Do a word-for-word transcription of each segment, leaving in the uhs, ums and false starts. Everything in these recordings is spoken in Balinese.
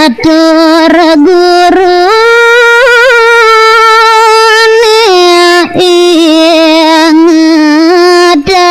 Atur guru ing ngedang.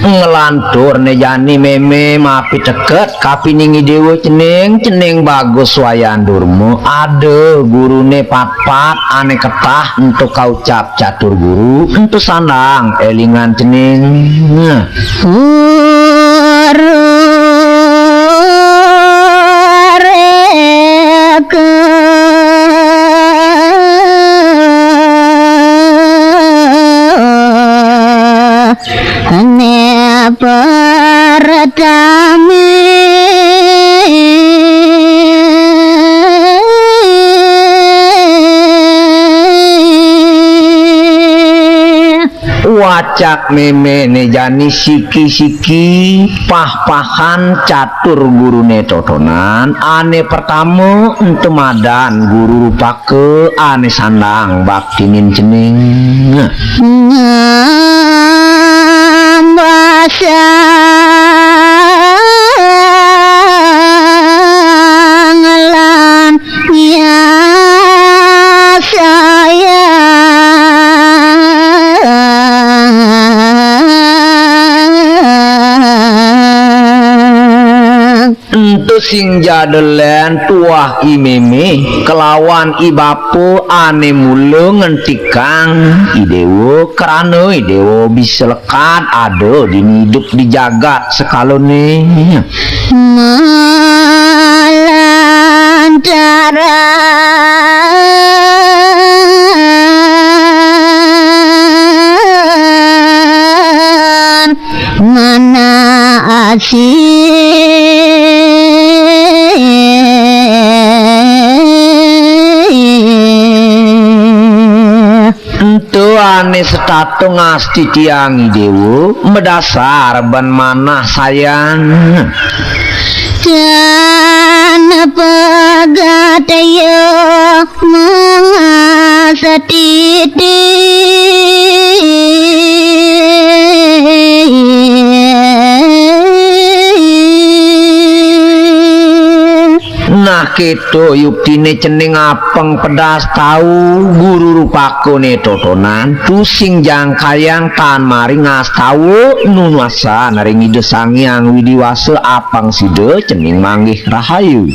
Nglantur né jani mémé mapiteket kapining I Déwa cening, cening Bagus Wayan Durma. Ada guruné patpat ané ketah ento kaucap catur guru, ento sandang élingan cening. Guru reka né pertami. Wacak méméné jani siki-siki pah-pahan catur guruné totonan. Ané pertama ento madan Guru Rupaka, ané sandang baktinin cening. Ngambasa ngelan ya sayang. Ento sing jadelen tuah I Mémé kelawan I Bapa ané mula ngentikang I Déwa, krana I Déwa bisa lekad ada dini idup di jagat sekalané. Malantaran mana asih. Ento ané setata ngastitiang I Déwa madasar ban manah sayang. Tan pegat ya mangastiti. Nah, kéto yuktiné cening apeng pedas tau Guru Rupakané totonan, tusing jangkayang tan maring astawa nunasan ring Ida Sang Hyang Widi Wasa, apang sida cening manggih rahayu.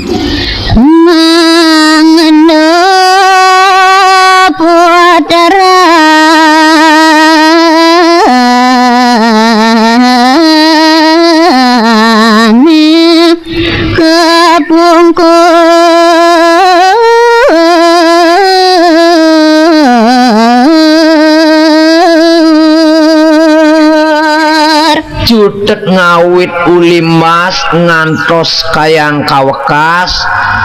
Mangda putra kapungkur. Cutet ngawit uli mas ngantos kayang kawekas,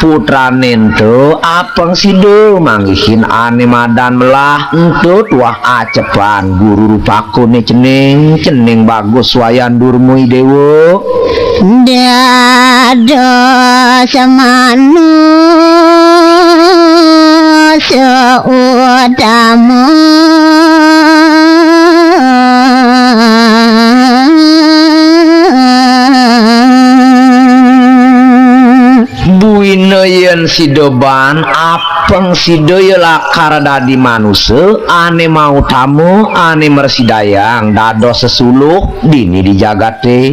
putrané ento apang sida manggihin ané madan melah ento tuah acepan Guru Rupakané cening, cening Bagus Wayan Durma I Déwa. Dados manusa utama. Buina yén sida ban apeng sida ya lakar dadi manusa ané mautama, ané mrasidayang dados sesuluh dini di jagaté.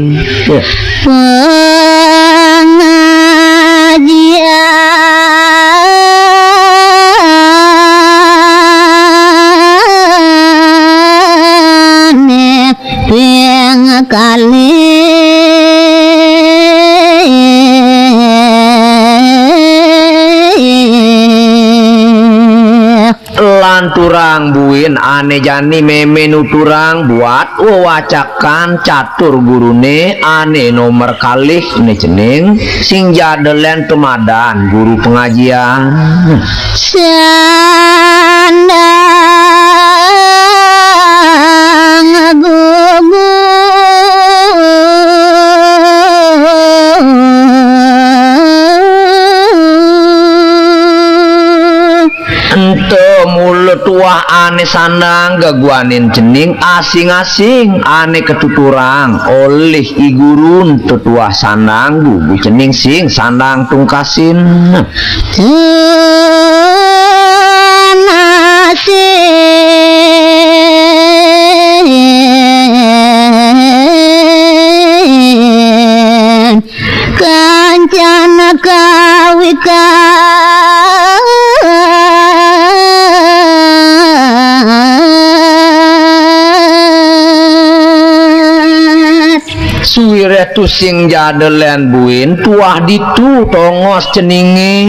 Pangajiané ping kalih. Lanturang buin ané jani mémé nuturang buat wewacakan catur guruné ané nomer kalih né cening, sing jadelen tumadan guru pangajian. Sandang gugu. Ento mula tuah Sandang geguanin cening asing-asing ane ketuturang olih I Gurun tetuah sandang gugu cening sing sandang tungkasin. Tun asing kancana kawikan. Suwireh tusing jada len buin tuah ditu tongos ceninge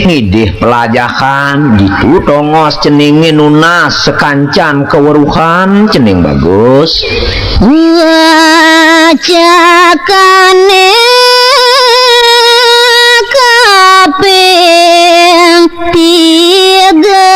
ngidih pelajahan, ditu tongos ceninge nunas sakancan kaweruhan cening bagus. Wacakane kaping tiga.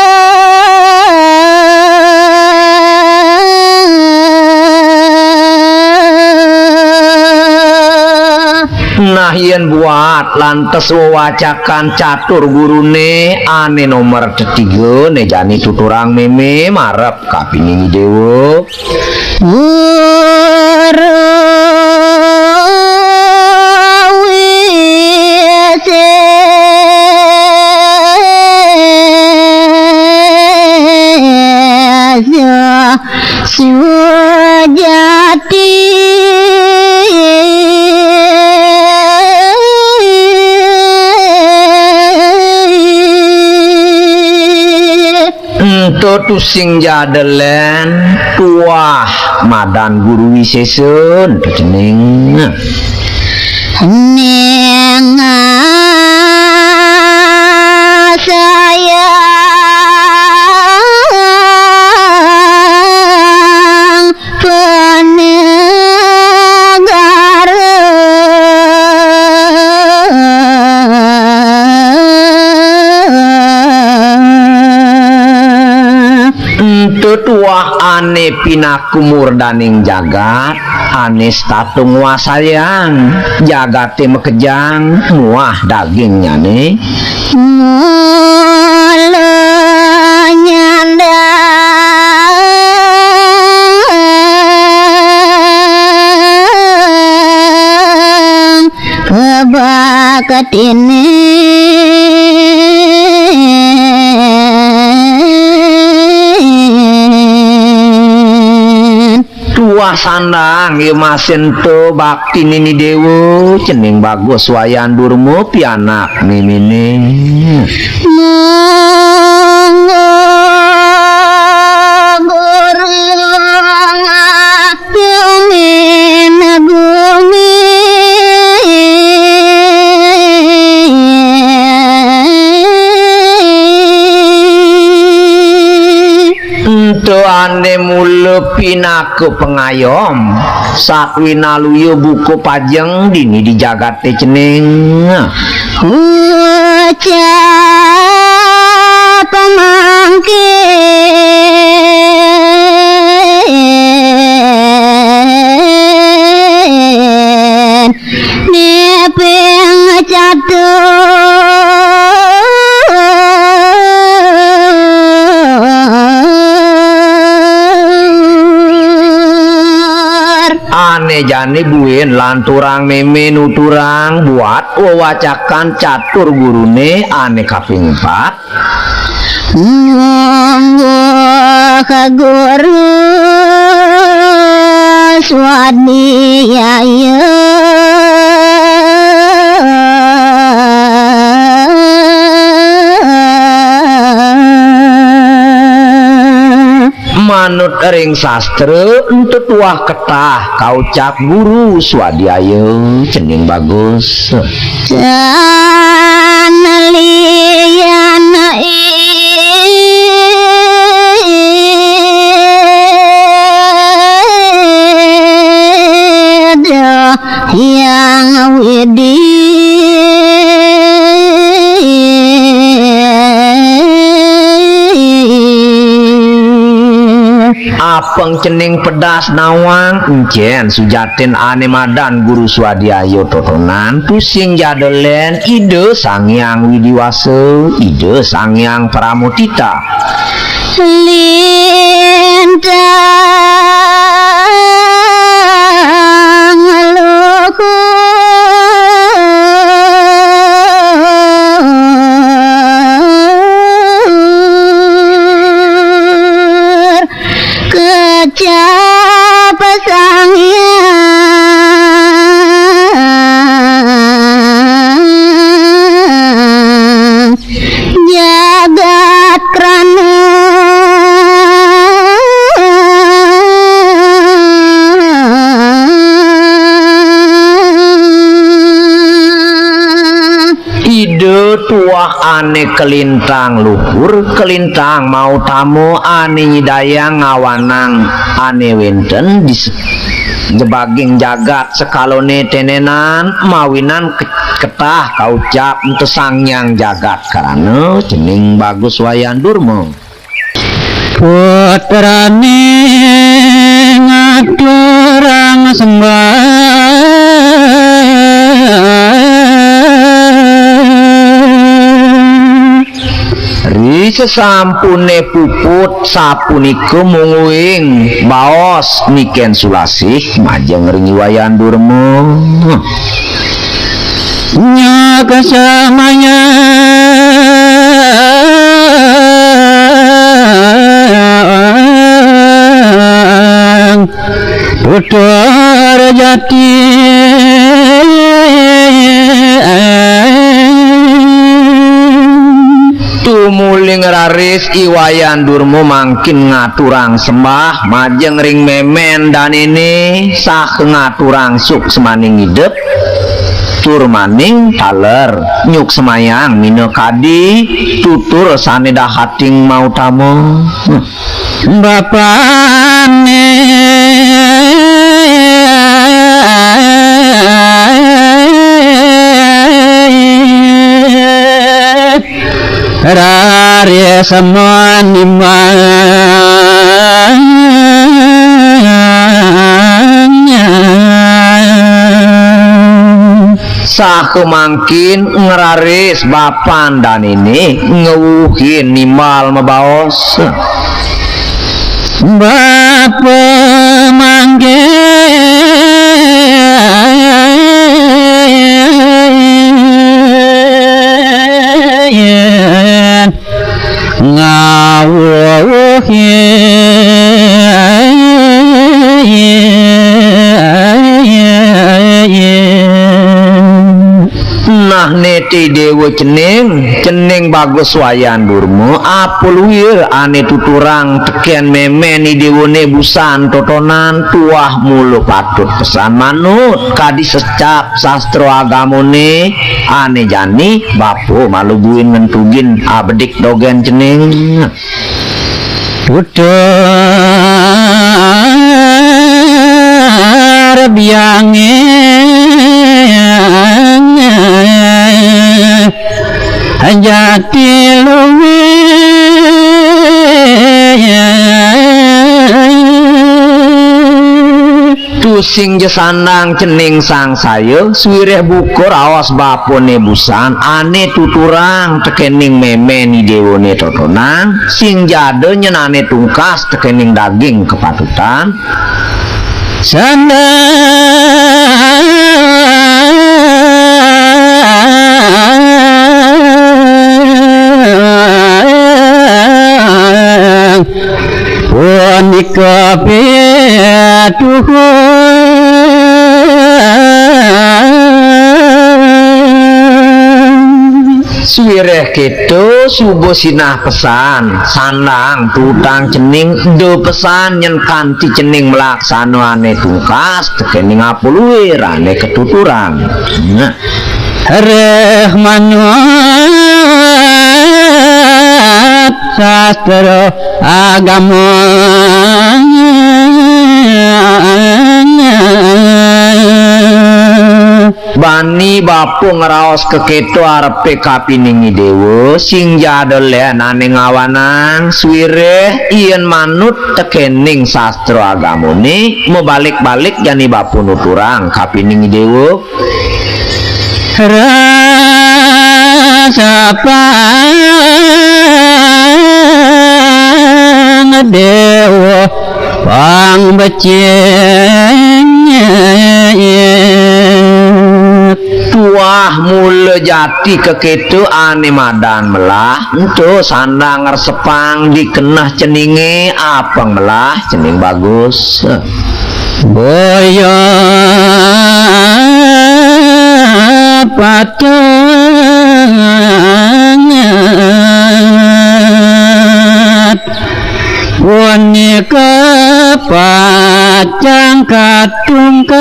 Nah, yen buat lantas wewacakan catur gurune ane nomer tetiga, ne jani tuturang meme marep kapining Dewa. Guru Wisesa sujati. Ento tusing jada len tuah madan Guru Wisesa ento cening. Ning sayang panegara. Ento tuah ane pinaka murdaning jagat, ane setata nguasayang jagate makejang muah dagingnyane. Mula nyandang kabaktine. Tuah sandang ya masento bakti nini dewa cening bagus wayan durma pianak mimine. Monggo guru ngapiumin gumi. Ento ane mula pinaka pangayom, satwinaluya buka pajeng dini di jagate cening. Ucap mangkin. Nepeng catur. Ane jani buin lanturang meme nuturang buat wewacakan catur gurune ane kaping empat. Monggo ka guru swadhyaya. Manut ring sastra, ento tuah ketah kaucap guru swadhyaya cening bagus. Tan lian Ida Hyang Widi. Apeng cening pedas nawang, encén sujatin ané madan Guru Swadhyaya totonan, tusing jada lén Ida Sang Hyang Widi Wasa, Ida Sang Hyang Paramotita. Lintang luhur kecap Sang Hyang jagat krana. Ida tuah ané kalintang luhur, kalintang mautama ané nyidayang ngawanang ané wénten di se-, jebaging jagat sakalané tenenan, mawinan ke-, ketah kaucap ento Sang Hyang Jagat Karana, cening Bagus Wayan Durma. Putrané ngaturang sembah. Ri sesampuné puput sapunika mungguing baos Nikén Sulasih majeng ring Wayan Durma. Nyaka samayang tutur jati. Tumuli ngraris I Wayan Durma mangkin ngaturang sembah majeng ring mémén danéné saha ngaturang suksmaning idep tur maning taler nyuksemayang minakadi tutur sané dahating mautama. Bapané raris manimbang. Saha mangkin ngraris bapan danéné ngwewehin nimbal mabaos. Bapa mangkin ngawuhin. Nah, né té déwa cening, cening Bagus Wayan Durma, apa luya ané tuturang tekén mémén I Déwané busan totonan tuah mula patut pesan manut, kadi secap sastra agamané ané jani bapa malu buin ngentugin abedik dogén cening. Tutur biangé jati luwih. Tusing ja sandang cening sangsaya, swiréh buka raos bapané busan, ané tuturang tekéning mémén I Déwané totonan, sing jada nyén ané tungkas tekéning daging kapatutan. Sandang punika pituhun. Swiréh kéto suba sinah pesan, sandang tutang cening da pesan nyén kanti cening malaksana ané tungkas tekéning apa luir ané katuturang. Nah. Réh manut sastra agama. Bani bapa ngraos kakéto arepé kapining I Déwa, sing ja ada lén ané ngawanang, suwiréh yén manut tekéning sastra agamané, mabalik-balik jani bapa nuturang kapining I Déwa. Rasa pang déwa pang becik. Tuah mula jati kakéto ané madan melah, ento sandang resepang di keneh ceningé, apang melah cening bagus. Boya patang punika pacang katungkas.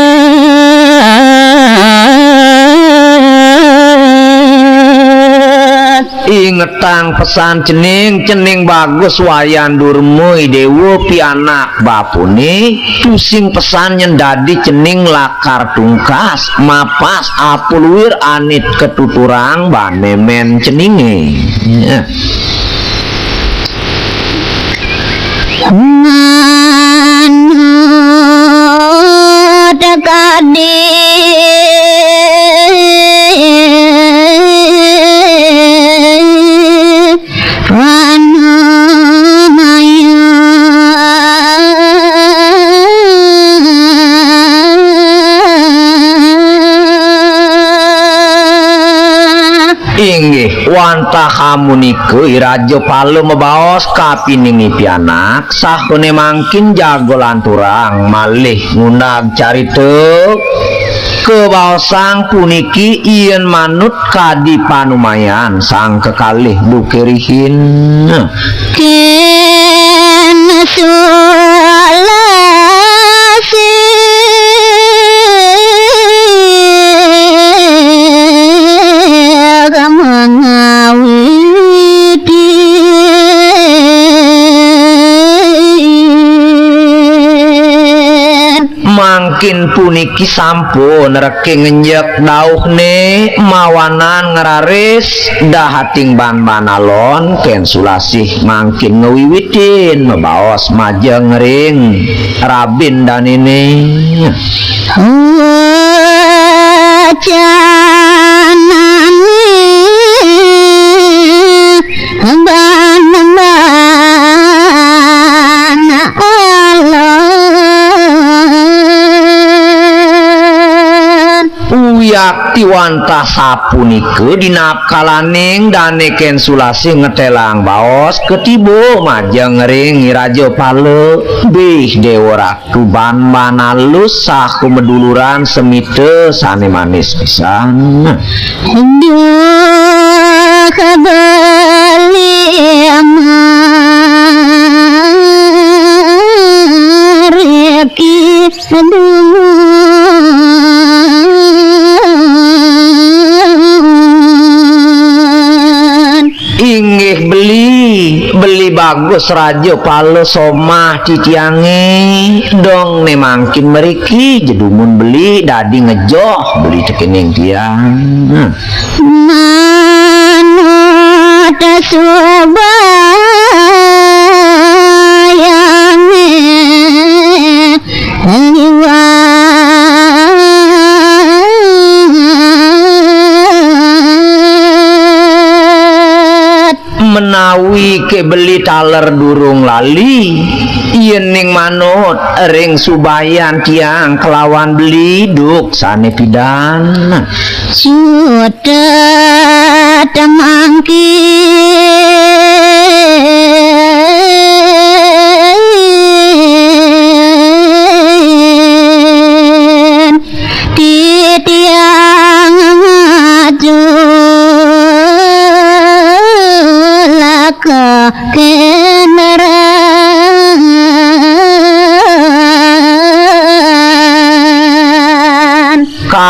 Ingetang pesan cening, cening bagus Wayan Durma, I Déwa pianak bapané, tusing pesan nyén dadi cening lakar tungkas, mapas apa luir ané katuturang baan mémén ceningé. Ya. Manut kadi panamaya. Inggih, wantah amunika I Raja Pala mabaos kapining I Pianak, sahané mangkin jaga lanturang malih ngundag carita. Kabaosang puniki yén manut kadi panumayan sang kekalih duké rihin. Kén Sulasih mangawitin. Mangkin puniki sampun reking ngenjek dauhné mawanan ngraris dahating ban-ban alon, Kén Sulasih mangkin ngawiwitin mabaos majeng ring rabin daniné. Wacanané ban-ban alon. Uyakti wantah sapunika dina kalaning Dané Kén Sulasih ngetélang baos katiba majeng ring I Raja Pala, bih Déwa Ratu, ban-ban alus saha maduluran semita sané manis pisan. Duh beli amariki. Inggih beli, beli bagus Raja Pala, somah titiangé, dong né mangkin mriki, ja dumun beli dadi ngejoh beli tekéning tiang. Manut subayangé liwat. Menawi ké beli taler durung lali, yéning manut ring subayan tiang kalawan beli duk sané pidan. Sutet mangkin titiang ngajulaka kendaraan.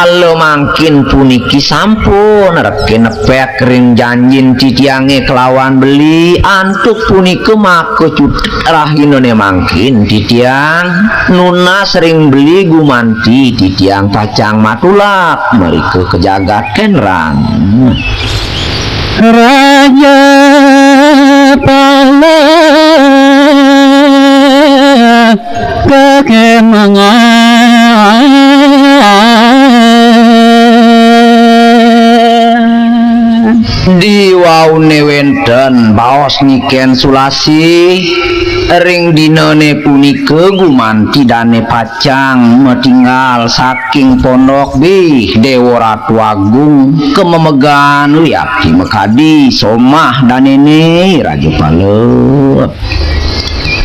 Kala mangkin puniki sampun rekin nepek ring janjin titiange kelawan beli, antuk punika maka cutet rahinané mangkin titiang nunas ring beli gumanti titiang pacang matulak mrika ka jagat Kenrang. Raja Pala kekemangan. Diwaune wenten baos Niken Sulasi, ring dinane punika gumanti dane pacang matinggal saking pondok bih Dewa Ratu Agung kamemegan wiakti makadi somah danene Raja Pala.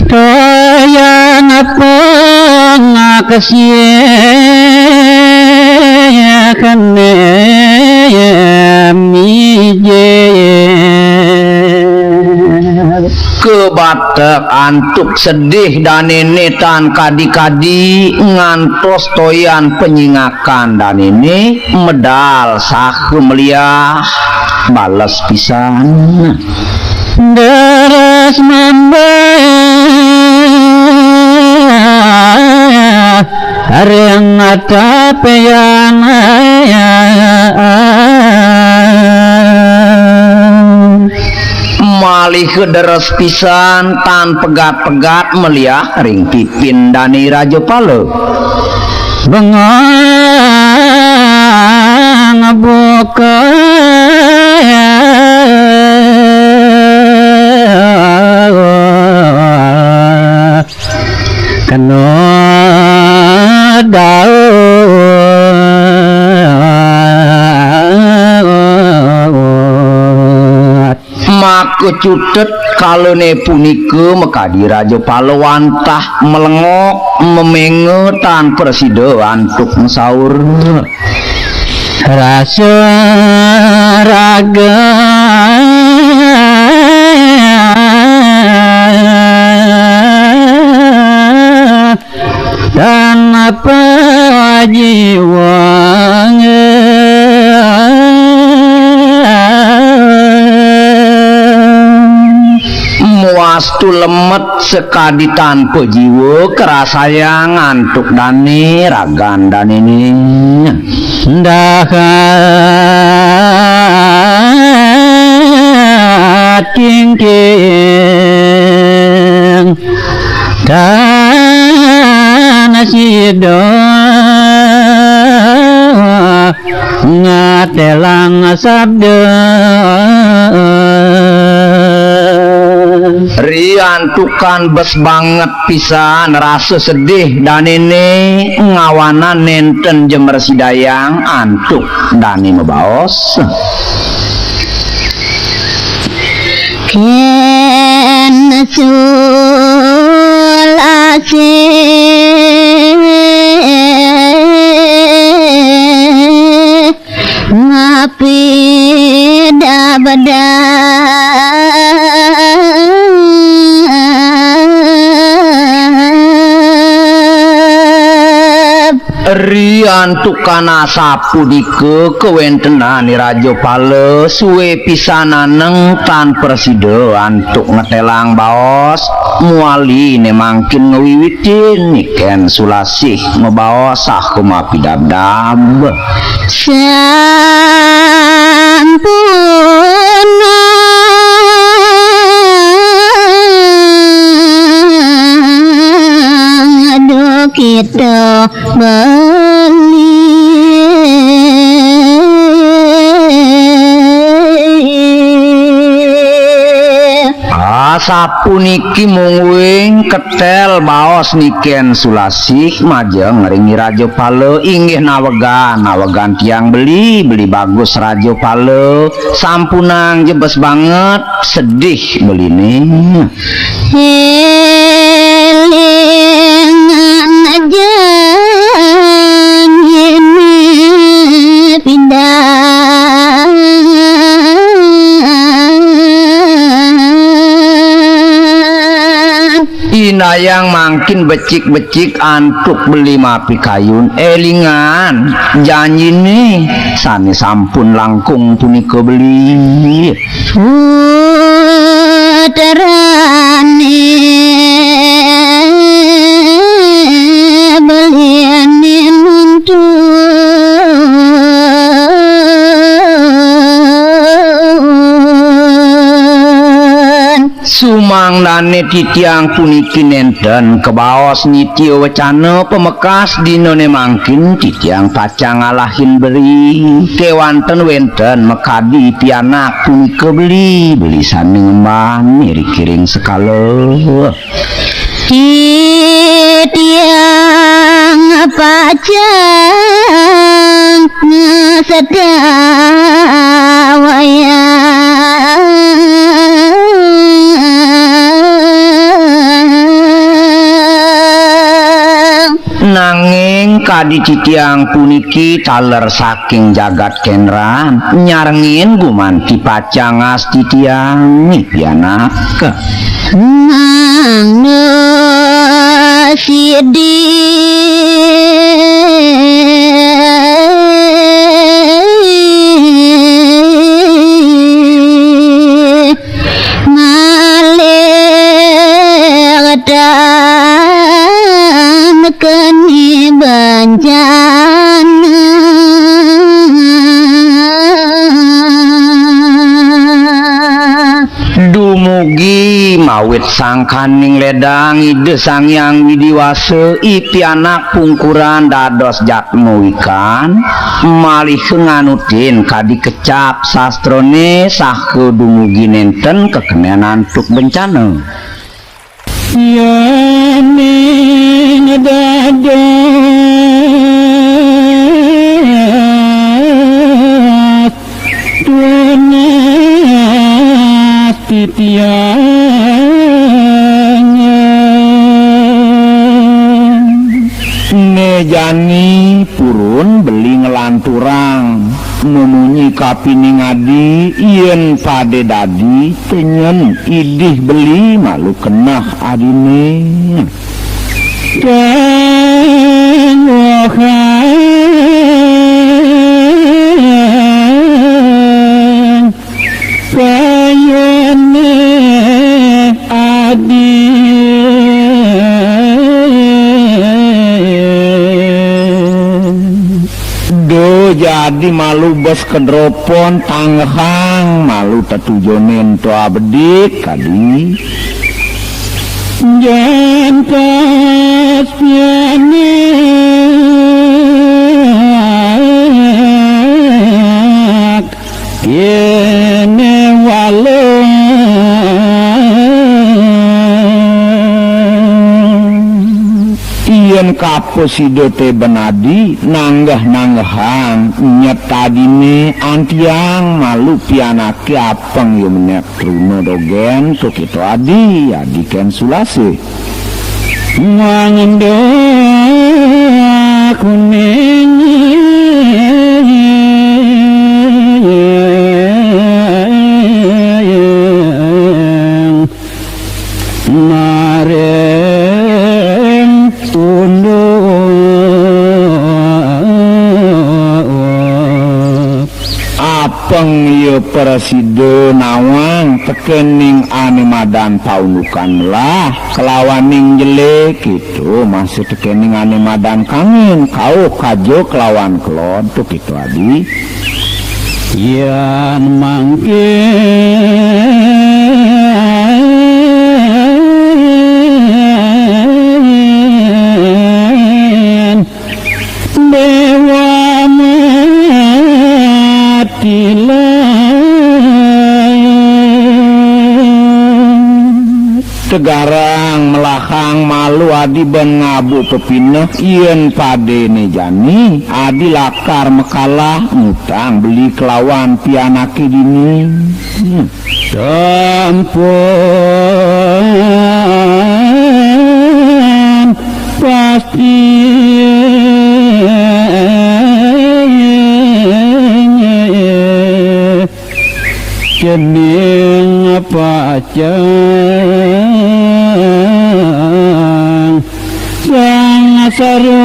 Toyang pangakasih kene mije. Kebatek antuk sedih danene tan kadi-kadi ngantos toyan penyingakan danene medal saha meliah bales pisan. Deres mambah areng atapeyan. Malih deres pisan tan pegat-pegat meliah ring pipin dane Raja Pala. Bengang buka kena daun. Maka cutet kalane punika makadi Raja Pala wantah melengok memenga tan prasida antuk masaur. Rasa raga tan apa jiwa. Muastu lemet sekadi tanpa jiwa, kerasayang antuk dane ragan danene. Dahat kingking tanah sida ngatelang sabda. Riantukan bes banget pisan rasa sedih danene ngawanan nenten jemer sidayang antuk dane mabaos. Ken Sulasi ngapidabdab. Riantukan asapunika kawentenan Raja Pala, suwe pisan aneng tan prasida antuk ngetelang baos, muali ne mangkin ngawiwitin Niken Sulasih mabaos saha mapidabdab. Sampun aduh kita beli. Asapuniki mungguing ketel baos Niken Sulasih majeng ring Raja Pala, inggih nawegan, nawegan tiang beli, beli bagus Raja Pala, sampunang jebes banget, sedih beline. Elingan janjine pindah. Indayang Kin becik-becik antuk beli mapikayun, élingang janjiné sané sampun langkung punika beli. Putrané beliné nuntun. Sumangdané titiang puniki nénten kabaos nitya wecana pamekas dinané mangkin titiang pacang ngalahin beri. Kéwanten wénten makadi pianak punika beli, beli sané ngemban irikiring sekala. Titiang pacang ngesedawayang. Nanging kadi titiang puniki taler saking jagat Kendran, nyarengin gumanti pacang ngastitiang pianak. Mangda sida malih tan keni bencana. Dumugi mawit sangkaning ledang Ida Sang Hyang Widi Wasa, i pianak pungkuran dados jatma wikan, malih nganutin kadi kecap sastrané saha dumugi nénten kakenén antuk bencana. Yéning dados tunas titiang. Né jani purun beli nglanturang mamunyi kapining adi, yén pada dadi tenyen idih beli malu keneh adiné. Kang wahang kayane adi. Do jadi malu bes kedropon tanggehang malu tetujonen to abedik kadi. Jantos pianak kene walu. Yen kapo sida te benadi nanggeh-nanggehang nyet adine antiang malu pianake apeng ya menek truna dogen to kita adi, adi ken sulase. Mangendo kuning maring tunduk. Apeng ya prasida nawang tekening ane madan paundukan melah, kelawaning jelek itu masih tekening ane madan kangin, kauh kaja kelawan kelon, tu kita adi. Yan mangkin Dewa Matila. Tegarang melahang malu adi ben ngabu pepineh yen padene jani adi lakar mekalah ngutang beli kelawan pianake dini. Sampun pasti cening pacang Sang Sara.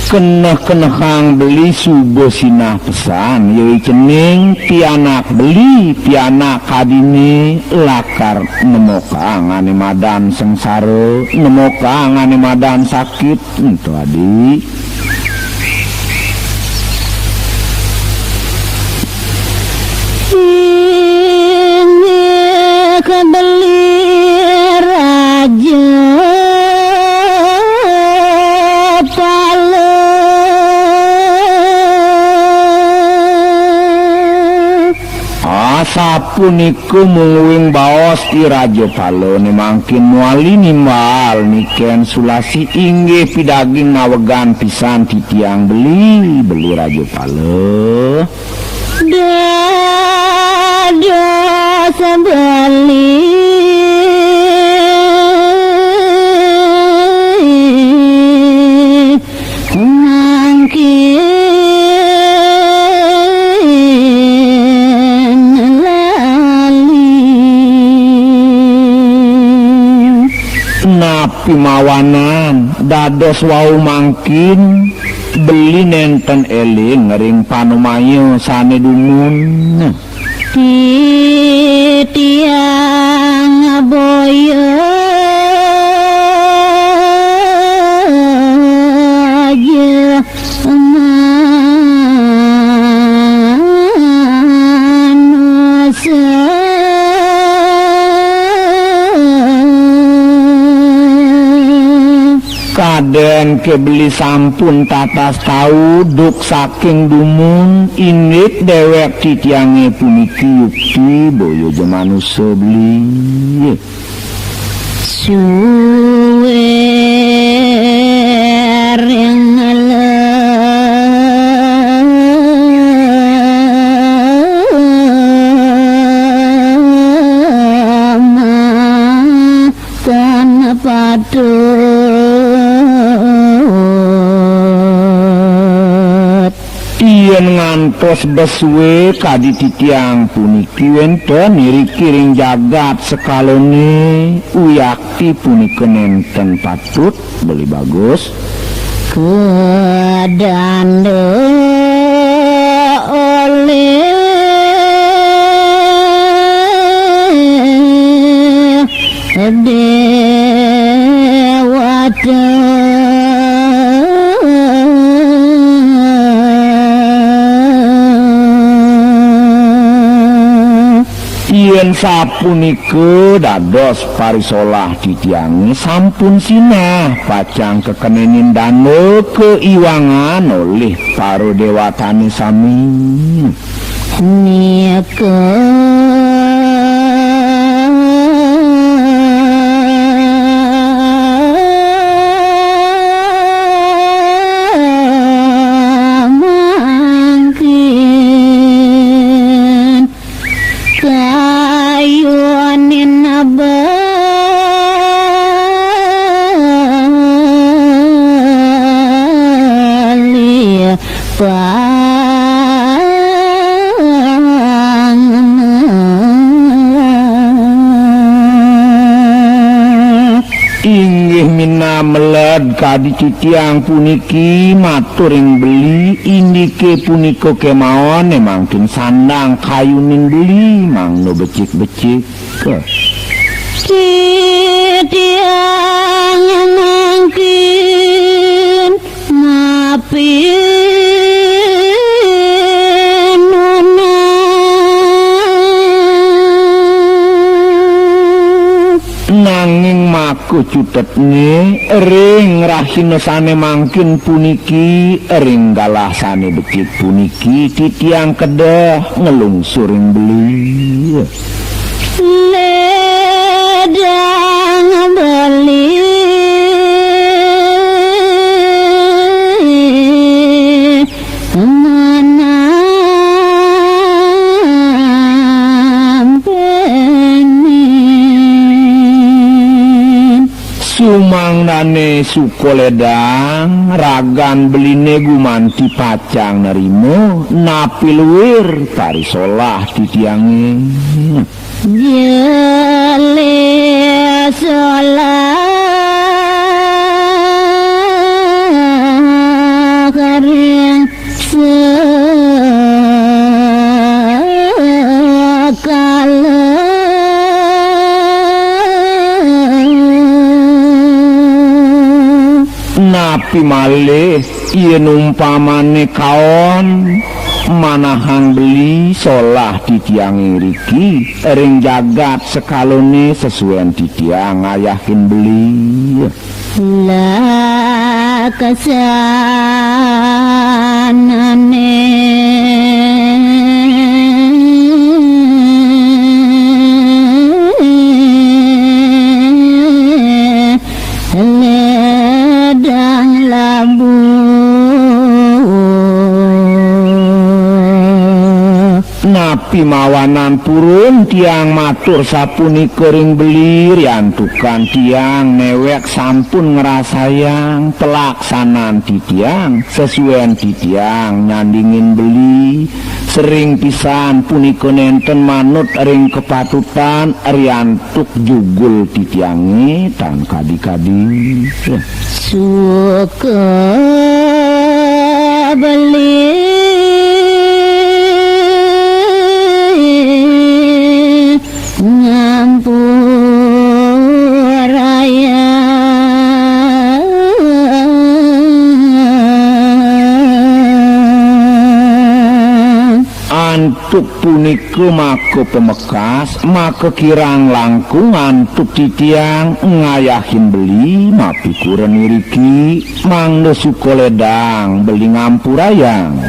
Keneh-kenehang beli suba sinah pesan, ya cening pianak beli, pianak kadine lakar nemokang ane madan sengsara, nemokang ane madan sakit, ento adi. Inggih beli Raja Pala. Asapunika mungguing baos I Raja Pala ne mangkin muali nimbal niken Sulasi, inggih pidaging nawegan pisan titiang beli, beli Raja Pala. Dados beli mangkin lali. Napi mawanan dados wau mangkin beli nenten eling ring panumaya sane dumun. Titiang boya aja manusa. Kaden ke beli sampun tatas tau duk saking dumun, indik dewek titiange puniki yukti boya ja manusa beli. Suwering lemah tan patut. Yen ngantos besuwe kadi titiang puniki wenten iriki ring jagat sekalane, uyakti punika nenten patut, beli bagus. Kadanda olih dewata. Yen sapunika dados parisolah titiange sampun sinah, pacang kakenenin danda kaiwangan olih para dewatane sami. Nika mangkin kayunin beli pang. Inggih minameled kadi titiang puniki matur ring beli, indike punika kemawon, mangkin sandang kayunin beli mangda becik-becik. Titiang mangkin mapinunat. Nanging maka cutetne ring rahina sane mangkin puniki, ring galah sane becik puniki, titiang kedeh nglungsuring beli. Ledang beli manampenin. Sumang Dane suka ledang, ragan beline gumanti pacang nerima, napi luir parisolah titiange. Jele solah ring sekala. Napi malih yen umpamane kaon manahang beli solah titiange riki ring jagat sekalane sesuen titiang ngayahin beli. Laksanane ledang labuh. Napi mawanan purun tiang matur sapunika ring beli, riantukan tiang newek sampun ngrasayang pelaksanan titiang, sesuen titiang nyandingin beli, sering pisan punika nenten manut ring kapatutan, riantuk jugul titiange tan kadi-kadi. Suka beli ngampurayang. Antuk punika maka pamekas, maka kirang langkung antuk titiang ngayahin beli mapikuren iriki, mangda suka ledang beli ngampurayang.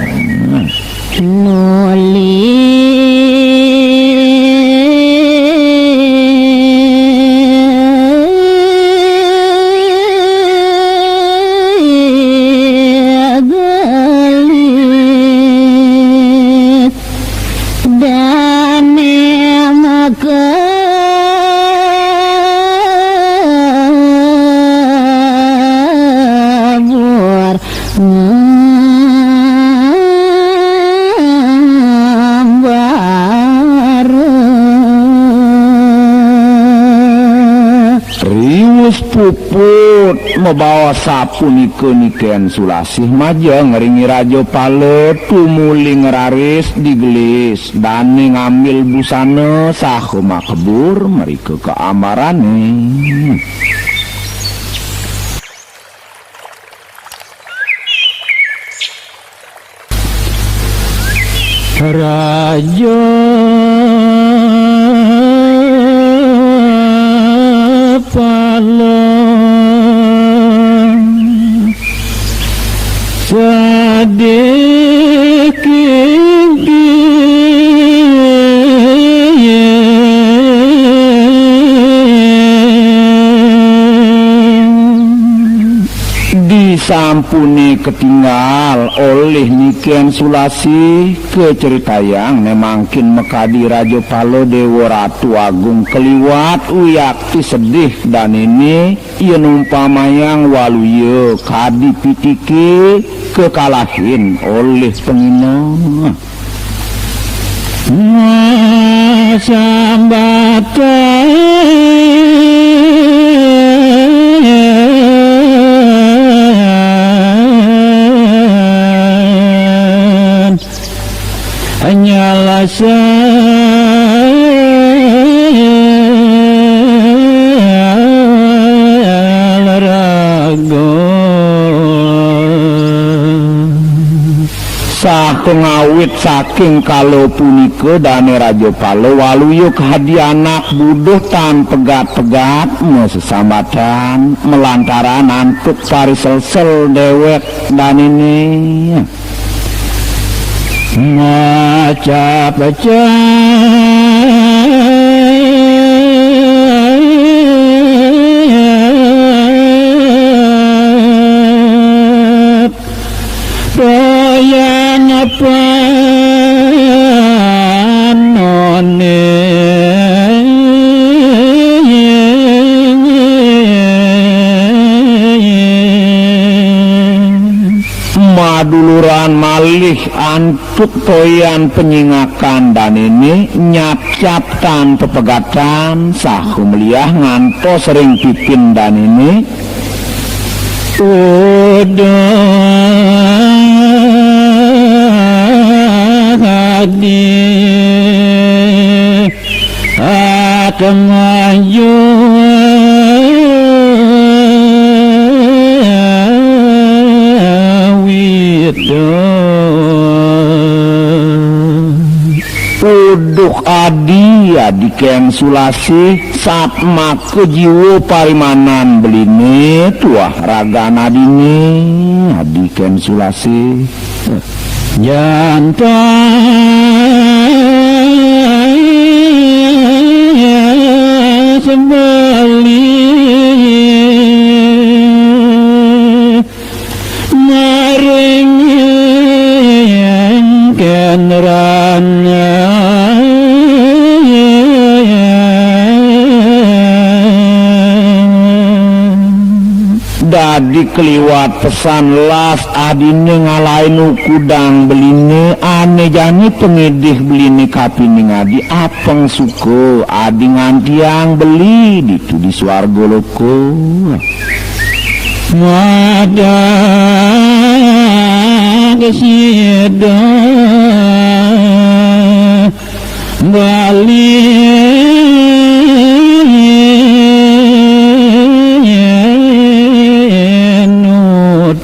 Nuli gelis dane makabur ngambara. Riwus puput mabaos sapunika Niken Sulasih majeng ring I Raja Pala, tumuli ngraris digelis dane ngambil busana saha makebur mrika ka ambarane. Raja Pala sadikingking. Disampune katingal olih Niken Sulasih, kacritayang ne mangkin makadi Raja Pala Dewa Ratu Agung kaliwat wiakti sedih danene yen umpamayang waluya kadi pitike kakalahin olih pangina. Masambatan nyalasa raga. Saha ngawit saking kala punika Dane Raja Pala waluya kadi anak buduh tan pegat-pegat masesambatan malantaran antuk pariselsel dewek danene. Macap-cap toyan panone. malih antuk toyan panyingakan danéné, nyapcap tan pepegatan, saha meliah ngantos ring pipin danéné. Uduh adi atmaju wida. Uduh adi, adi Kén Sulasih, satmaka jiwa parimanan beliné tuah ragan adiné, adi Kén Sulasih. Jantan sebeli maring Kén Rana. Dadi kaliwat pesan las adiné ngalahin ukudang beliné, ané jani pangidih beliné kapining adi apang suka adi ngantiang beli ditu di suarga loka. Madak sida bali nuduk.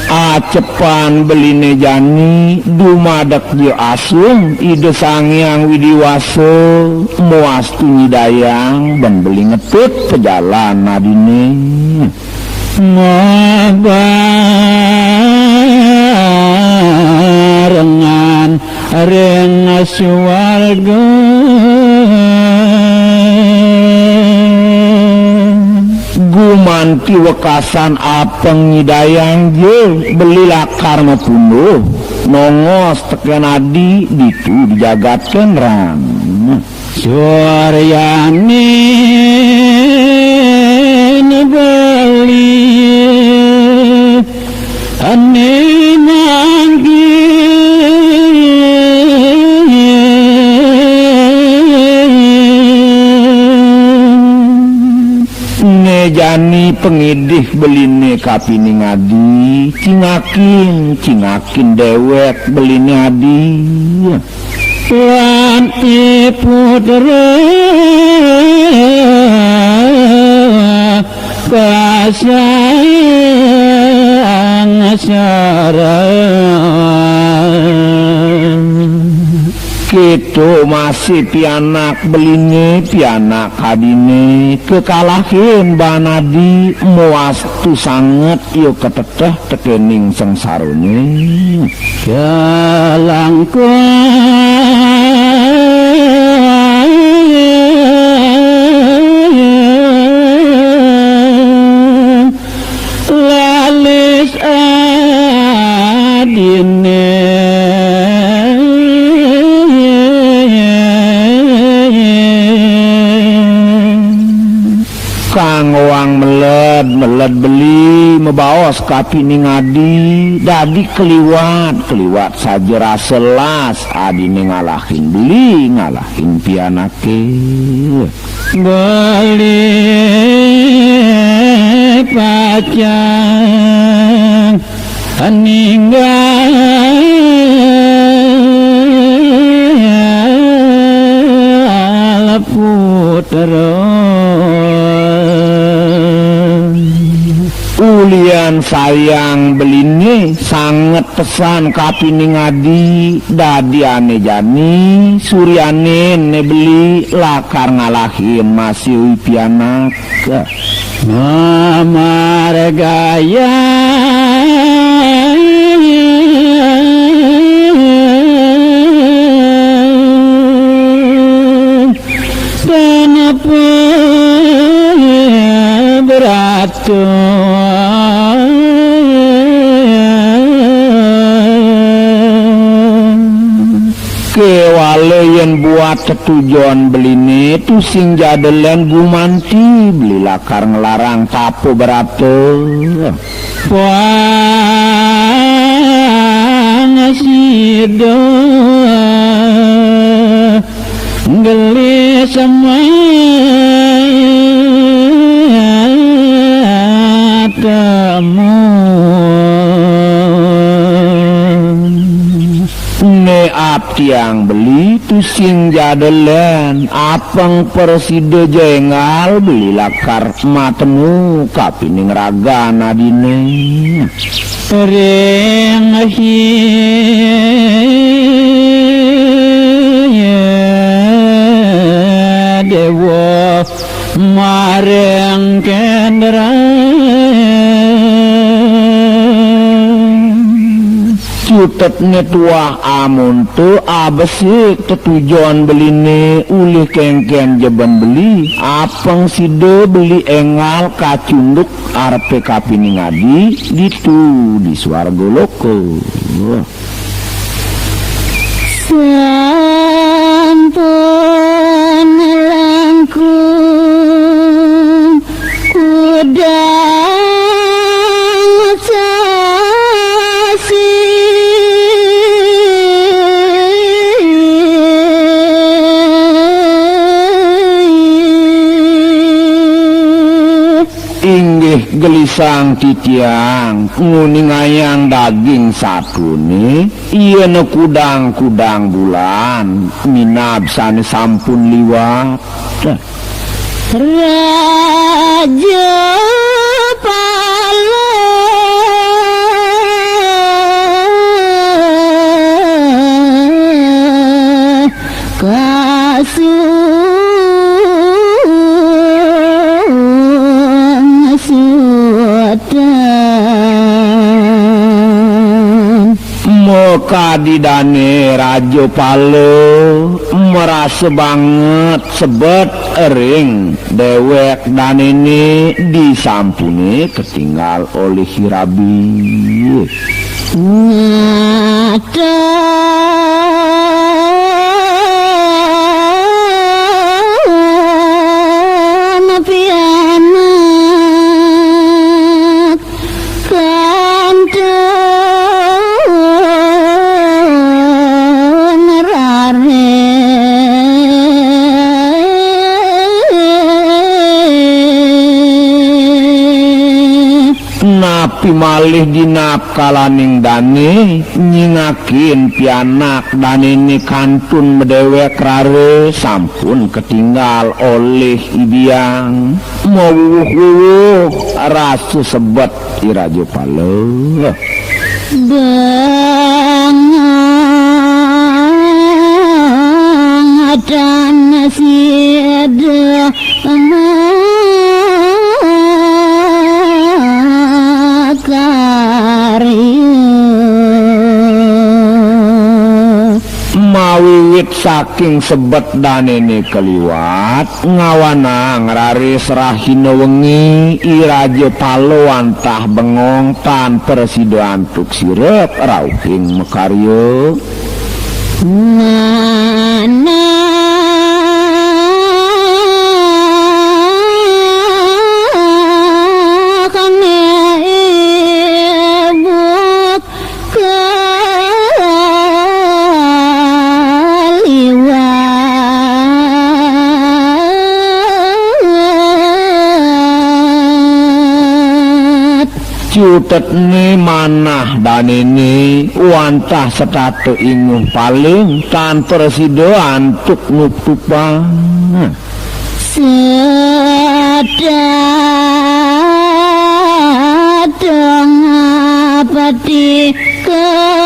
Acapan beliné jani dumadekja asung Ida Sang Hyang Widi Wasa, mawastu nyidayang ban beli ngetut pajalan adiné. Mabarengan ring suarga. Gumanti wekasan apang nyidayang ja beli lakar mapunduh, nongos tekén adi ditu di jagat Kén Rana. Suryaning beli ané mangkin. Né jani pangidih beliné kapining adi, cingakin, cingakin déwék beliné adi. Lan i putra kasangsaran. Kéto masih pianak beliné, pianak adiné, kakalahin baan adi, mawastu sanget ia kateteh tekéning sangsarané. Kalangkung lalis adiné. Kanggoang meled, meled beli, mabaos kapining adi, dadi kaliwat, kaliwat saja rasa las, adiné ngalahin beli, ngalahin pianaké. Beli pacang ninggal putra. Ulian sayang beliné sanget pesan kapining adi, dadi ané jani suryané né beli lakar ngalahin masih pianak. Mamargayang tanpa beratu. Kéwala yén buat tetujon beliné tusing jada lén gumanti, beli lakar nglarang tapa brata. Pang sida gelis matemu. Né ap tiang beli tusing jada lén, apang prasida ja énggal beli lakar matemu kapining ragan adiné. Ring Hyang Déwa maring Kendra. Cutetné tuah amonto abesik tetujon beliné ulih kénkén jebén beli, apang sida beli énggal kacunduk arepé kapining adi, ditu di swarga loka. Sampun langkung kudang sasi. Inggih gelisang titiang nguningayang daging satuné, yén kudang-kudang bulan minab sané sampun liwat. Raja Pala kasung sutan. Makadi dané Raja Pala marasa banget sebet ring déwék danéné disampuné katinggal olih rabi. Ngatan pianak kantun rare. Napi malih dinapkalaning dané nyingakin pianak danéné kantun madéwék rare sampun katinggal olih ibiang. Mawuwuh-wuwuh rasa sebet I Raja Pala. Bangatan sida makarya. Mawiwit saking sebet danéné kaliwat, ngawanang raris rahina wengi, I Raja Pala wantah bengong tan prasida antuk sirep rauhing makarya. Manah kang ibuk kaliwat. Cutetné manah danéné wantah setata inguh paling tan prasida antuk nuptupang. Sedateng pati kacunduk.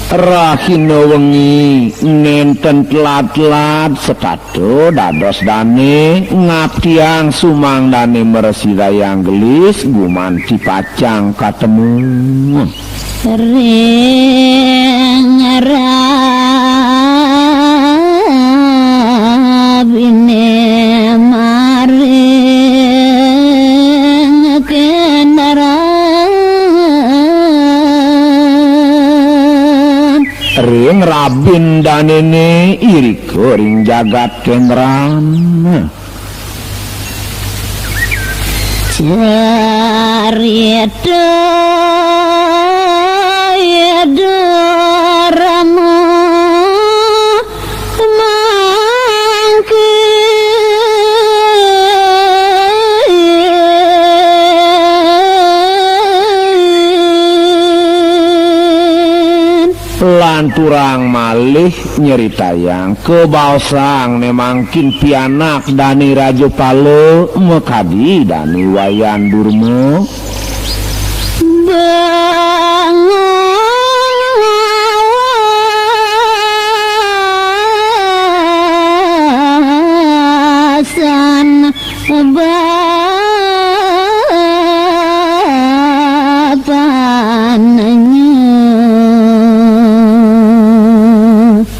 Rahina wengi nénten telat-telat setata dados dané ngabdiang sumangdané mresidayang gelis gumanti pacang katemu. Ring rabiné mari. ring rabin danéné irika ring jagat Kendran. Carita Ida Rama mangkin. Lanturang malih nyritayang kabaosang né mangkin pianak dané Rajapala makadi dané Wayan Durma. Bangong awasan bapannya.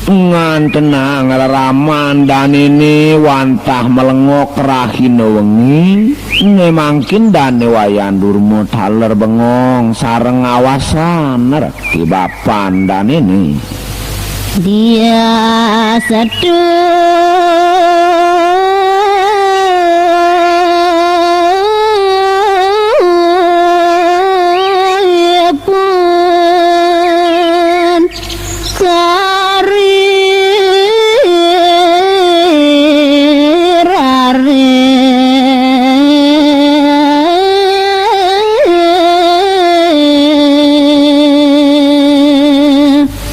Ngantenang reraman danéné wantah malengok rahina wengi, né mangkin dané Wayan Durma taler bengong sareng awasan reti bapan danéné. Dia setu pun kari rare.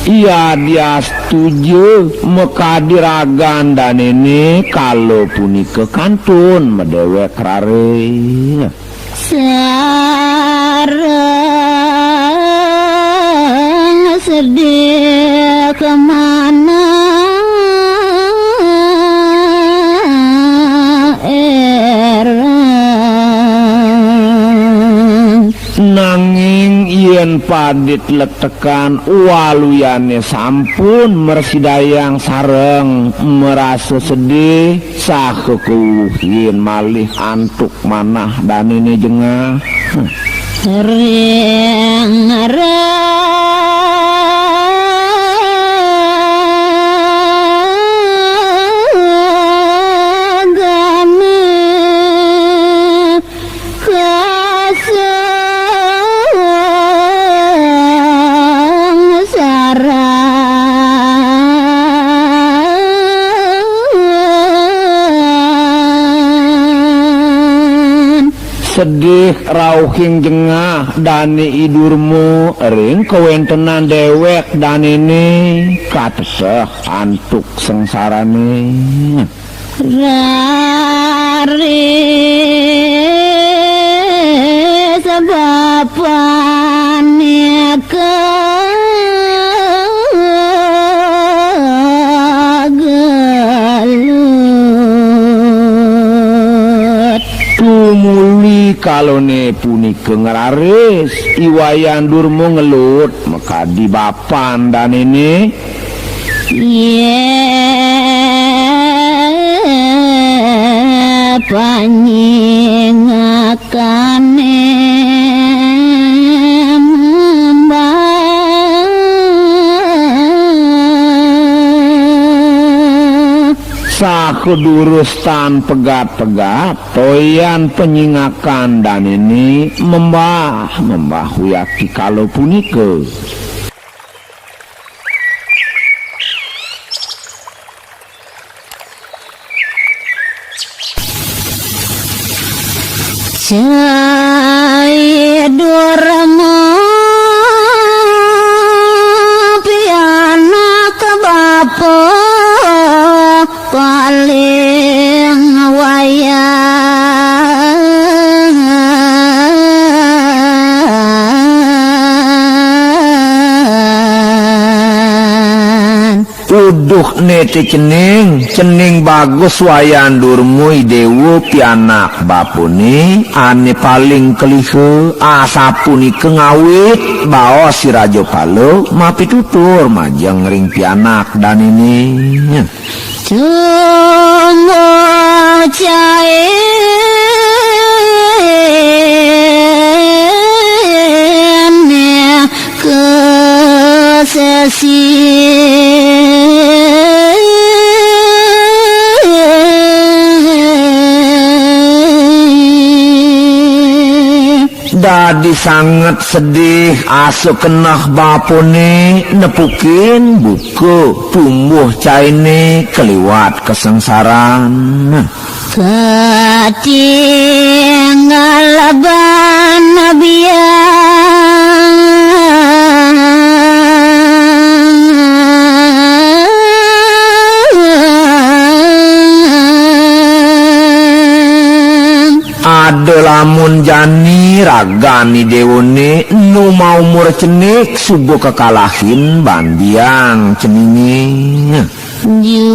Iya dia setuju makadi ragan danéné kala punika kantun madéwék rare. Sareng sedih kemana erang. Nanging yén padit lektekan waluyané sampun mrasidayang sareng marasa sedih saha kuwuhin malih antuk manah danéné jengah. Ring ragané kasangsaran. Sedih rauhing jengah dané I Durma ring kawéntenan déwék danéné kateseh antuk sangsarané. Raris bapané kagelut. Tumuli kalané punika ngraris, I Wayan Durma ngelut makadi bapan danéné. Yé panyingakané mbah. Saha durus tan pegat-pegat, toyan panyingakan danéné membah, membah wiakti kala punika. Cai Durma pianak bapa paling wayah. Uduh né té cening, cening bagus Wayan Durma I Déwa pianak bapané ané paling keliha, asapunika ngawit baos I Rajapala mapitutur majeng ring pianak danéné. Sungguh cainé kesel Sing dadi sanget sedih, asa keneh bapané nepukin buka tumbuh cainé kaliwat kasangsaran. Katinggal ban biang. Ada lamun jani ragan Ni Déwané nu maumur cenik suba kakalahin ban biang ceningé. Jumadéwa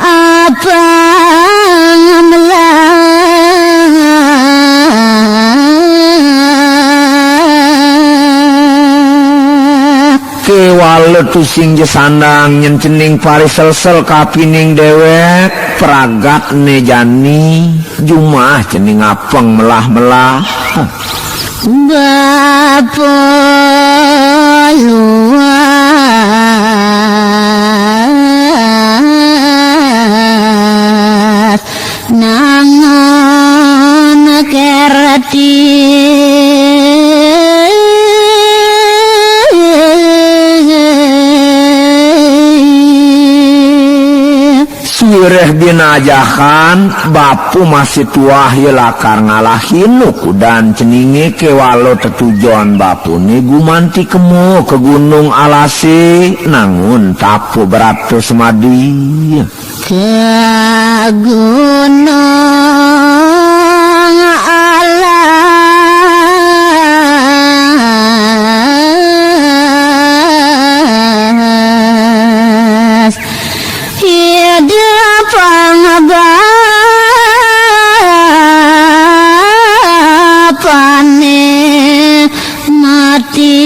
apang melah. Kéwala tusing ja sandang nyén cening pariselsel kapining déwék, pragatné jani jumah cening apang melah-melah. Bapa luas nangun kerti. Suwiréh binajahan, bapa masih tuah ya lakar ngalahin ukudan ceningé kéwala tetujon bapané gumanti kema ka gunung alasé, nangun tapa brata semadi. Ka gunung alas. Ida pang bapané mati.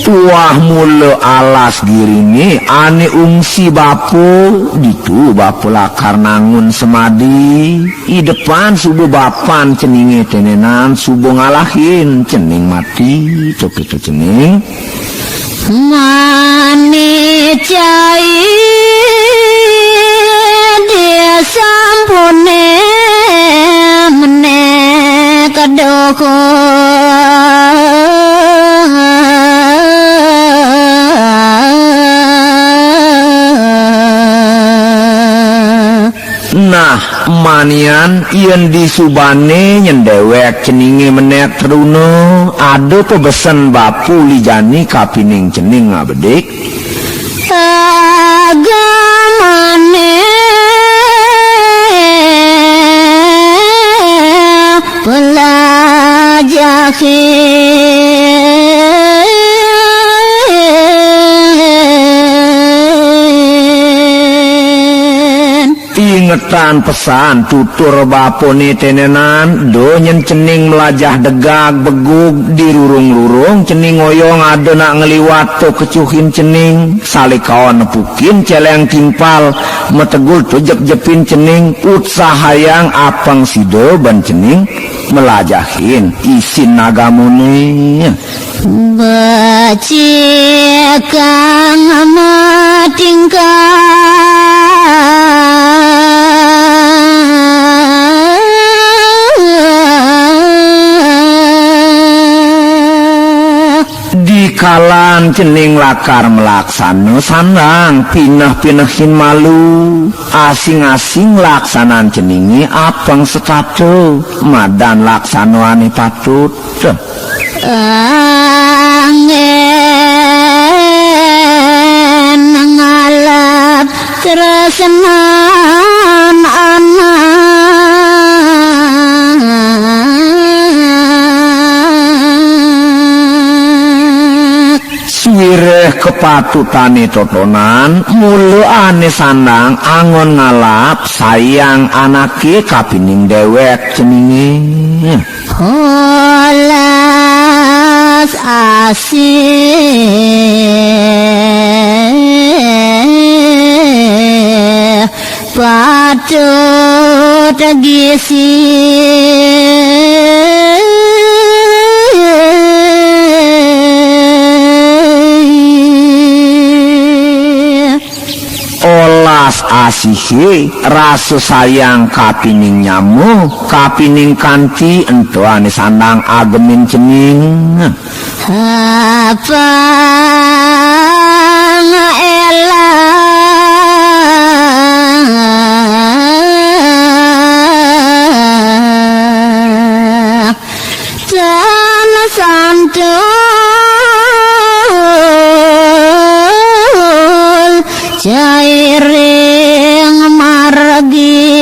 Tuah mula alas giriné ané ungsi bapa, ditu bapa lakar nangun semadi. Idepan suba bapan ceningé tenenan suba ngalahin cening mati, to kéto cening. Mani cai disampuné menék doh. Nah, manian yén disubané nyén déwék ceningé menék truna, ada pabesen bapa uli jani kapining cening abedik. Agamané pelajahin. Ingetan pesan tutur bapané tenenan, da nyén cening melajah degag begug di rurung-rurung, cening oyong ada nak ngeliwat to kecuhin cening, salikaon nepukin celeng timpal, metegul to jep-jepin cening, utsahayang apang sida ban cening melajahin isin agamané. Becikang matingkah. Dikalan cening lakar malaksana sandang, pineh-pinehin malu. Asing-asing laksanan ceningé apang setata, madan laksana ané patut. Anggén ngalap tresnan anak. Suwiréh kapatutané totonan, mula ané sandang anggon ngalap sayang anaké kapining déwék ceningé. Holas asih. Cut gisi. Olas asihé, rasa sayang kapining nyama, kapining kanti ento ané sandang agemin cening. Apang elah tan santul cairing margi.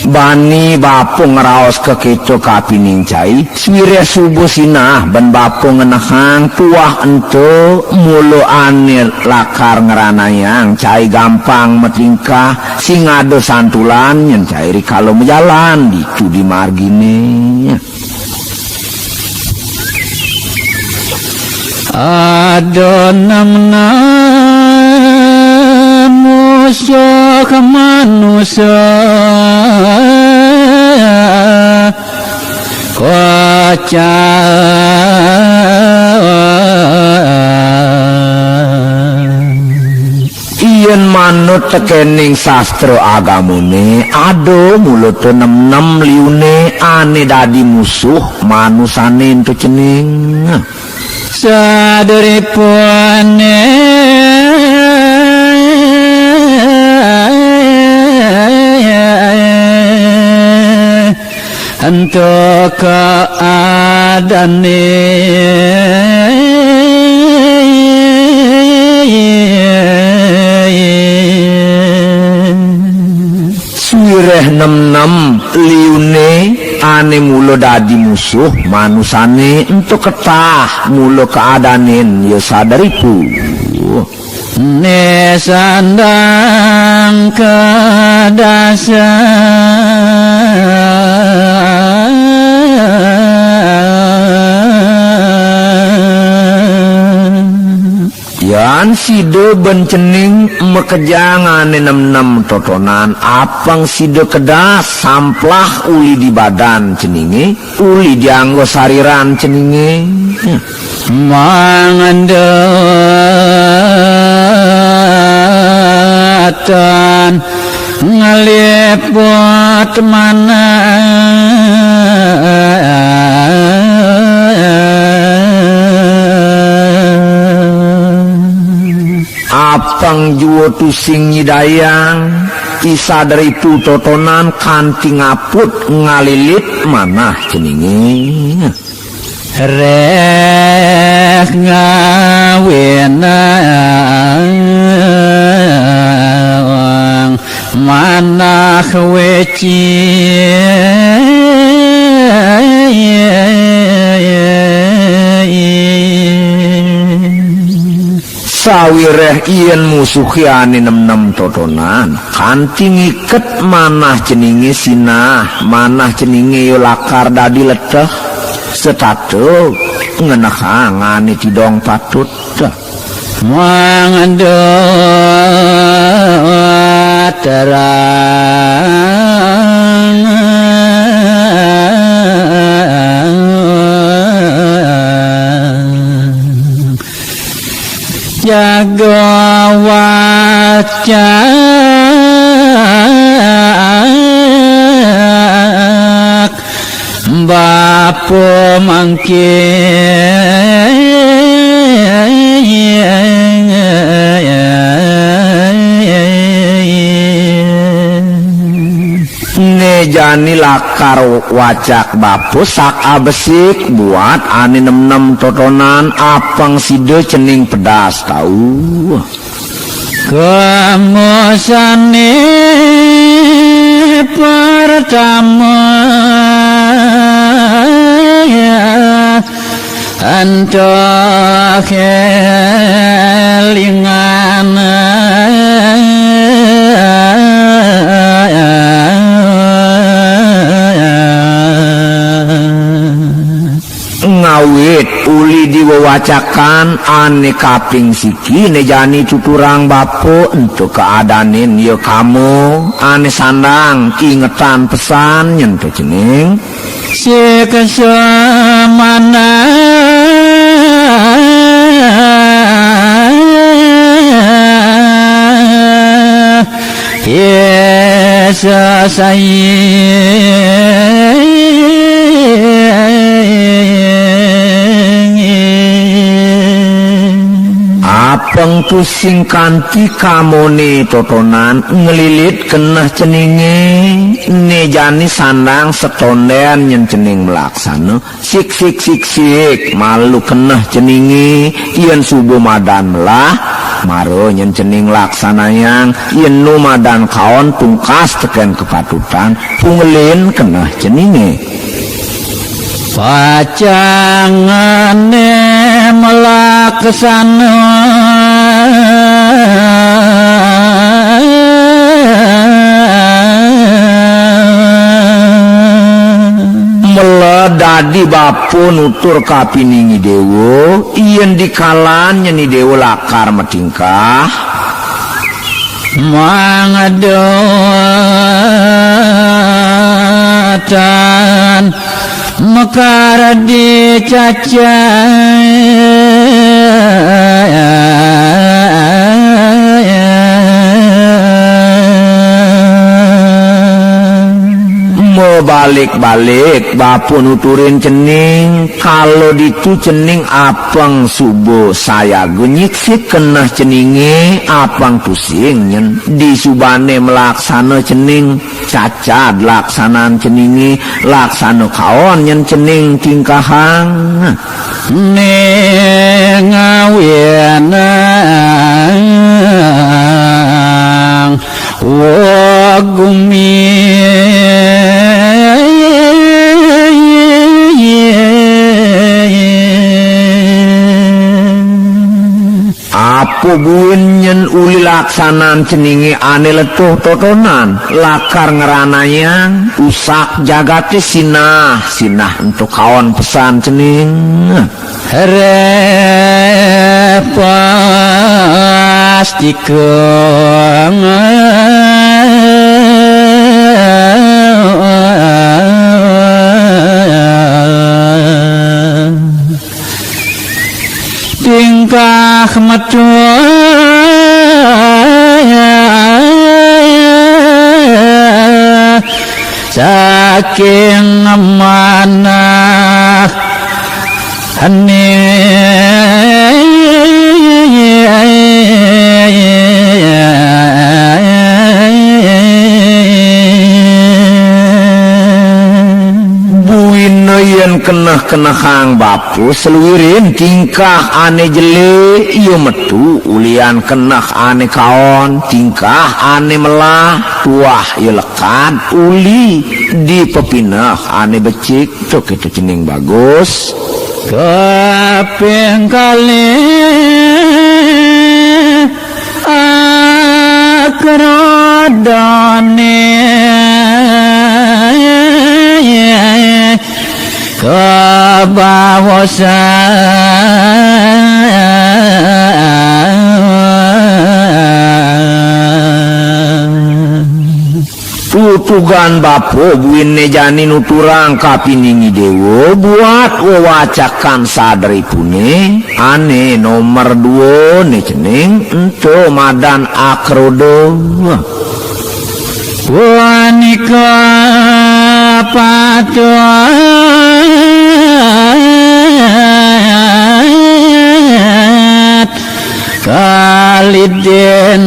Bani bapa ngraos kakéto kapining cai, sawiréh suba sinah ben bapa ngenehang tuah ento mula ané lakar ngranayang cai gampang matingkah, sing ada santulan nyén cai rikala majalan ditu di marginé. Ada nem-nem musuh manusia kocak. Yén manut tekéning sastra agamané, ada mula to nem-nem liuné ané dadi musuh manusané ento cening. Sadaripuné ento kaadané. Sawiréh nem-nem liuné ané mula dadi musuh manusané ento ketah mula kaadané ya sadaripu. Né sandang kadasa. Yan sida ben cening makejang ané nem-nem totonan, apang sida kedas samplah uli di badan ceningé, uli di angga sariran ceningé. Mangda tan ngliput manah. Apang jua tusing nyidayang, I Sadaripu totonan kanti ngaput ngalilit manah ceningé. Réh ngawinang manah wéci. Sawiréh yén musuhé ané nem-nem totonan, kanti ngiket manah ceningé sinah, manah ceningé ya lakar dadi leteh, setata ngenehang ané tidong patut. Mangda terang jaga wacak bapa mangkin. Né jani lakar wacak bapa sak abesik buat ané nem-nem totonan, apang sida cening pedas tau. Kemasané pertama, ento kelingan. Wewacakan ané kaping siki né jani tuturang bapa ento kaadanin ya kama ané sandang ingetan pesan nyén to cening. Siksa manah Yésus sayang. Apeng tusing kanti kamané totonan nglilit keneh ceningé, né jani sandang setondén nyén cening malaksana. Sik, sik, sik, sik, malu keneh ceningé, yén suba madan melah, mara nyén cening laksanayang, yén nu madan kaon tungkas tekén kapatutan, pungelin keneh ceningé. Pacangané malaksana. Mula dadi bapa nutur kapining I Déwa, yén dikalan nyén I Déwa lakar matingkah. Mangda tan mekar dicacah. Mabalik-balik, bapa nuturin cening, kala ditu cening apang suba sayaga nyiksit keneh ceningé, apang tusing nyén disubané malaksana cening, cacad laksanan ceningé, laksana kaon nyén cening tingkahang. Ning awinang wa gumi. Apa buin nyén uli laksanan ceningé ané letuh totonan, lakar ngranayang usak jagaté sinah, sinah ento kaon pesan cening. Repastika. Tingkah metu saking manah ning. Buina yén keneh-kenehang bapa saluirin tingkah ané jelé, ia metu ulian keneh ané kaon, tingkah ané melah, tuah ia lekad uli di pepineh ané becik. Tuk itu cening bagus. Kaping kalih akradane kabawosan. Tutugan bapa buine jani nuturang kapining I Dewa buat wewacakan sadripune, ane nomer dua ne cening ento madan akroda. Punika patut kaliden.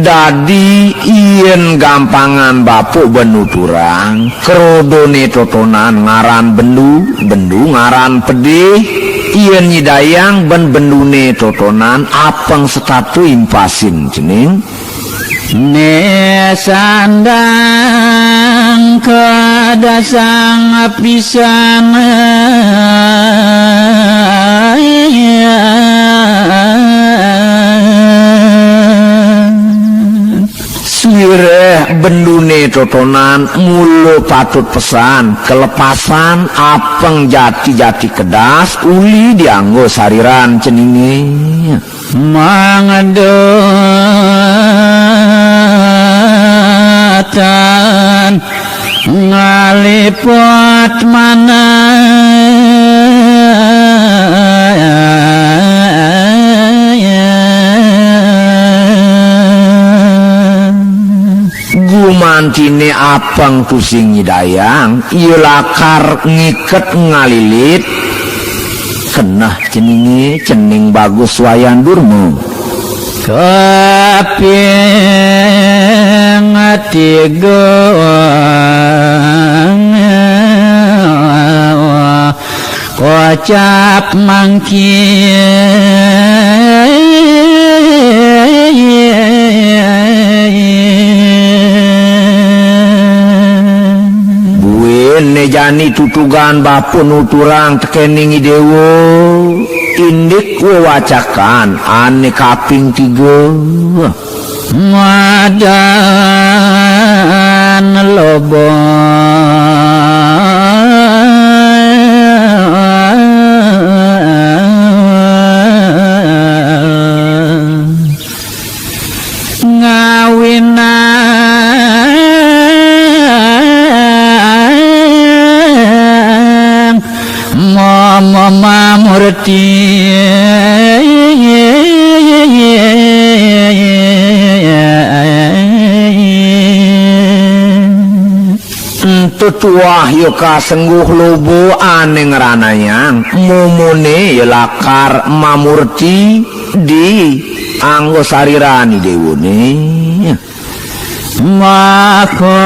Dadi, yen gampangan bapa ben nuturang, krodone totonan ngaran bendu, bendu ngaran pedih, yen nyidayang ben bendune totonan apeng setata impasin cening. Ne sandang kadasang pisan. Suwir Bendune totonan mula patut pesan, kelepasan apeng jati-jati kedas uli dianggo sariran ceningé. Mangdatan ngaliput manah. Gumantiné apeng tusing nyidayang, ia lakar ngiket ngalilit keneh ceningé, cening Bagus Wayan Durma. Kaping tiga kocap mangkin. Buin né jani tutugan bapa nuturang tekéning I Déwa, indik wewacakan ané kaping tiga. Madan loba. Ngawinang mama mamurti. Ento tuah ya kasengguh loba ané ngranayang, momoné ya lakar mamurti di angga sariran I Déwané. Maka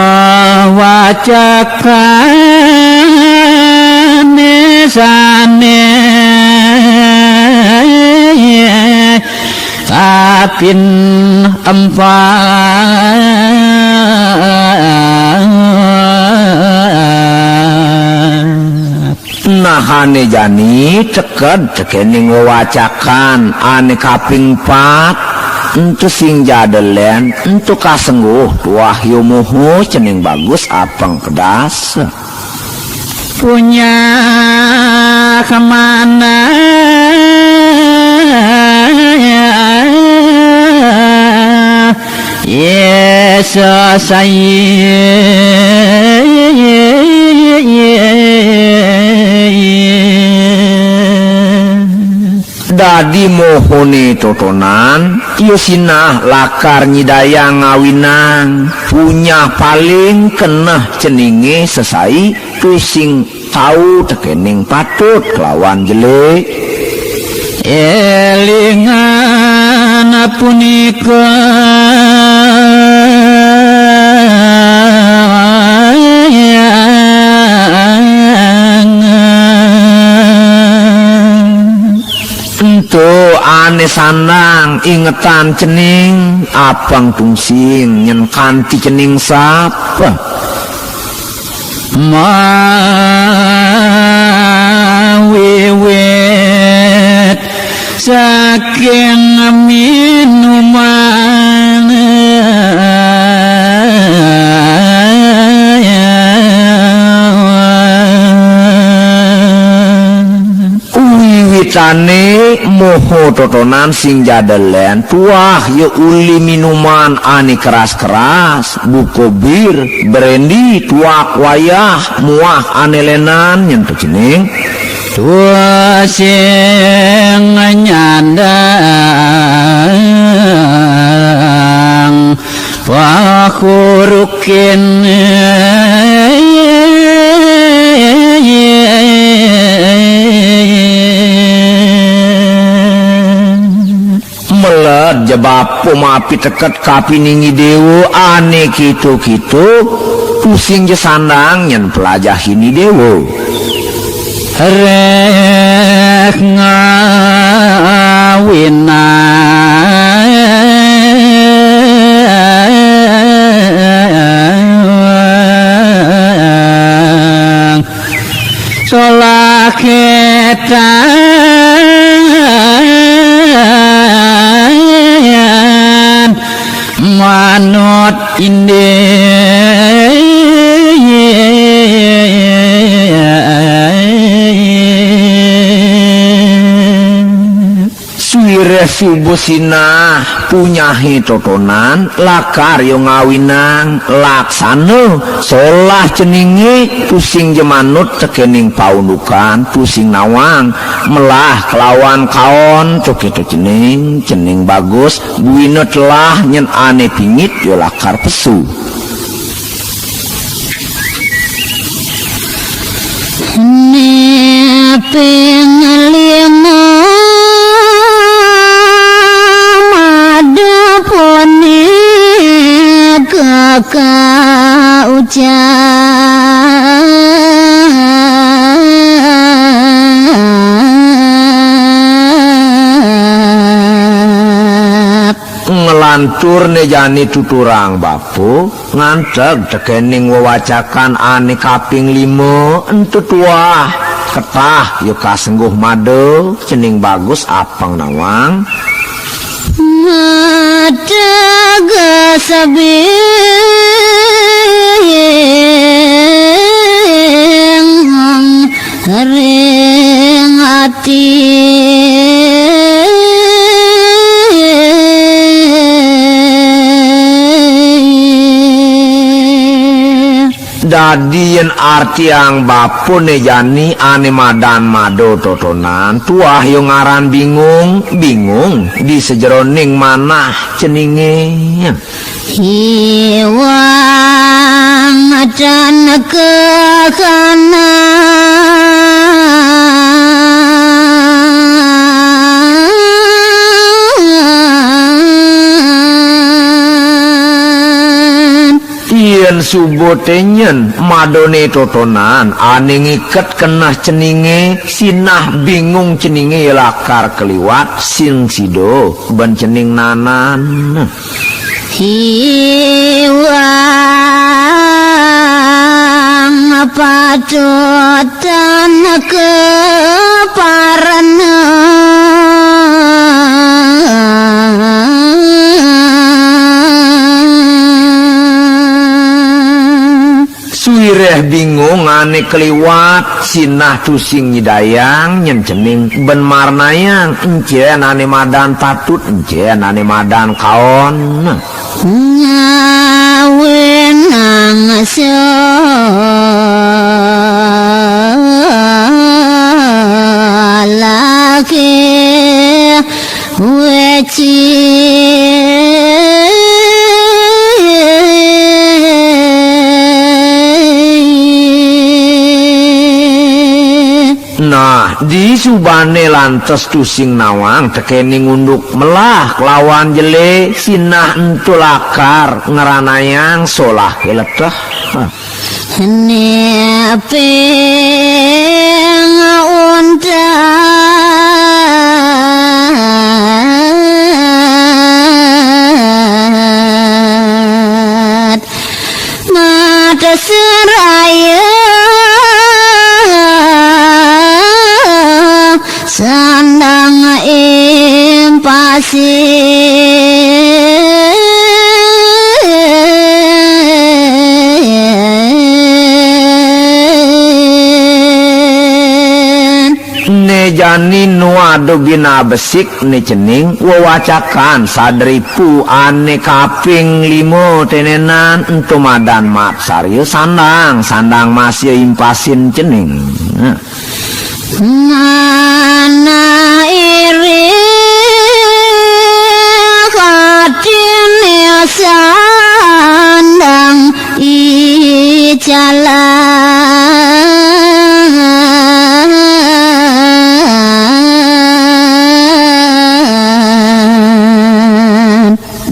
wacakané sané kaping empat. Nahané jani teked tekéning wewacakan ané kaping pat, ento sing jada lén, ento kasengguh tuah ya moho cening Bagus apeng pedas. Punya kemana Yesus ai. Dadi mohoné totonan, ya sinah lakar nyidayang ngawinang punyah paling keneh ceningé sesai tusing tau tekéning patut kelawan jelik. Élingan punika. Ento ané sandang ingetan cening, apang tungsing nyén kanti cening sap. Mawiwit saking minuman. Wiwitané moho totonan sing jada lén, tuah ya uli minuman ané keras-keras, buka bir, brandy, tuak wayah, muah ané lénan nyén to cening. Tusing nyandang pakurukin. Meled jebab pemapi teket kapining I Déwa ané kéto-kéto, tusing ja sandang nyén pelajahin I Déwa. Réh ngawinang solah kétan manut indé. Ireh subuh sinah punyahe totonan, lakar ya ngawinang laksana solah ceningé, tusing ja manut tekening paundukan, tusing nawang melah kelawan kaon, to kéto cening, cening bagus, buina telah nyén ané pingit ya lakar pesu. Né ping lima madu punika kaucap. Nglantur né jani tuturang bapa, nganteg tekening wewacakan ané kaping lima, ento tuah ketah ya kasengguh mada, cening bagus apang nawang. Mada sabing ring ati. Dadi yén artiang bapa né jani ané madan mada totonan, tuah ya ngaran bingung, bingung di sajeroning manah ceningé. Iwang tan kekahanan. Yén suba té nyén madané totonan ané ngiket keneh ceningé, sinah bingung ceningé lakar kaliwat sing sida ban cening nanan. Iwang patut tan keparna. Suireh bingung ané kaliwat, sinah tusing nyidayang nyén cening ban marnayang, encén ané madan patut, encén ané madan kaon. Ngawinang salaki weci. Nah, disubané lantas tusing nawang tekening unduk melah kelawan jelé, sinah ento lakar ngranayang solah keleteh. Né ping untat mata seraya sandang ing pasir. Né jani nu ada bina besik né cening wewacakan sadripu ané kaping lima tenenan ento madan mat sarya sandang, sandang masya impasin cening. Manah iri katiné sandang icalan.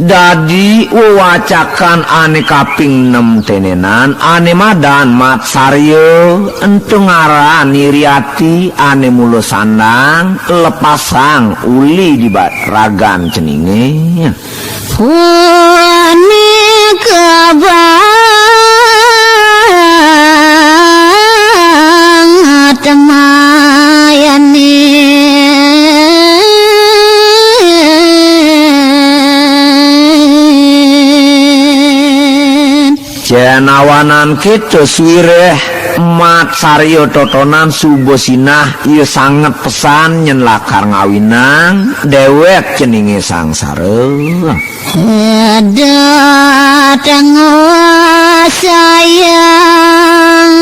Dadi wewacakan ané kaping nem tenenan, ané madan mat sarya, ento ngaran iri ati ané mula sandang, lepasang uli di bat ragan ceningé. Punika banget mayani. Nawanan kéto suwiréh mat sarya totonan suba sinah, ia sanget pesan nyén lakar ngawinang déwék ceningé sangsara. Eda tangwa sayang.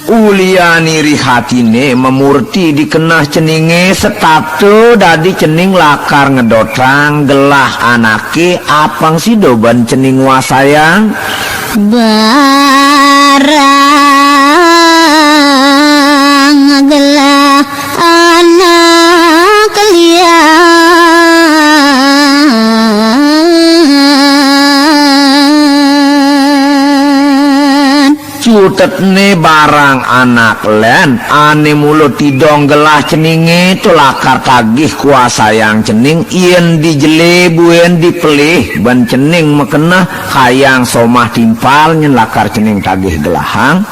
Ulian irih atiné mamurti dikenah ceningé, setata dadi cening lakar ngedotang gelah anaké, apang sida ban cening wasayang. Barang gelah anak lian. Cutetné barang anak lén ané mula tidong gelah ceningé, to lakar tagih kuasayang cening, yén dijelé buin dipelih ban cening makeneh, kayang somah timpal nyén lakar cening tagih gelahang.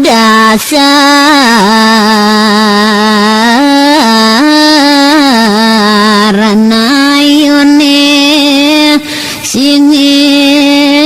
Dasar nayuné singit.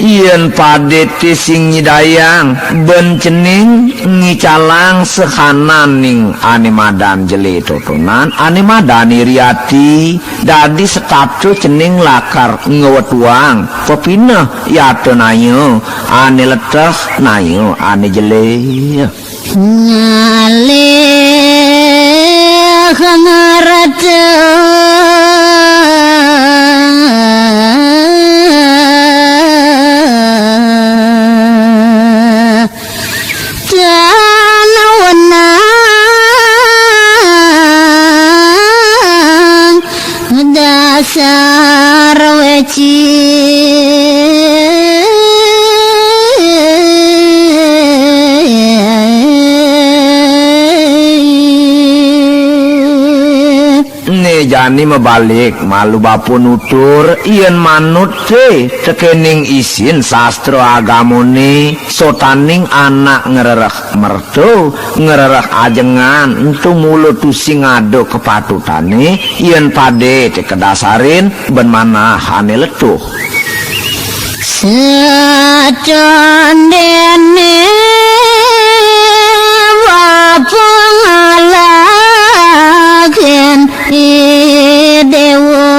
Yén padé té sing nyidayang, ban cening ngicalang sahananing ané madan jelé totonan, ané madan iri ati, dadi setata cening lakar ngwetuang pepineh yata naya, ané leteh naya ané jelé. Ngalih ngarata. Tan wenang dasar wécit. Né jani mabalik, malu bapa nutur, yén manut té tekéning isin sastra agamané, sotaning anak ngrereh merta, ngrereh ajengan, ento mula tusing ada kapatutané, yén padé té kadasarin ban manah ané letuh. Satondéné bapa ngalahin i déwa.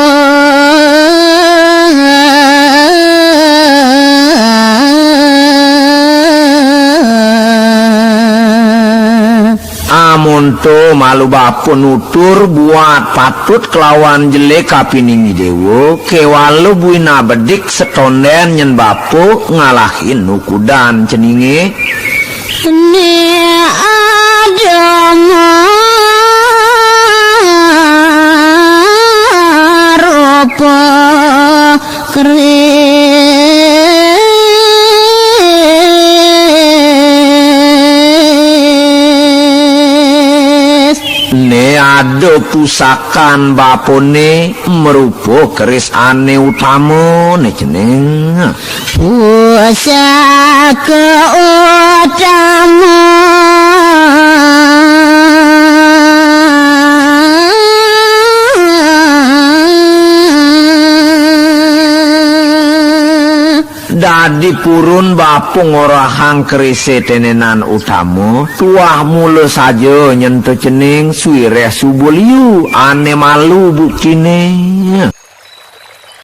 Amonto malu bapa nutur buat patut kelawan jelé kapining i déwa, kéwala buina bedik setondén nyén bapa ngalahin ukudan ceningé. Né ada marupa keris. Né ada pusakan bapané marupa keris ané utama, né cening. Pusaka utama. Dadi purun bapa ngorahang kerisé tenenan utama, tuah mula saja nyentuh cening suiréh suba liu, ané malu buktiné.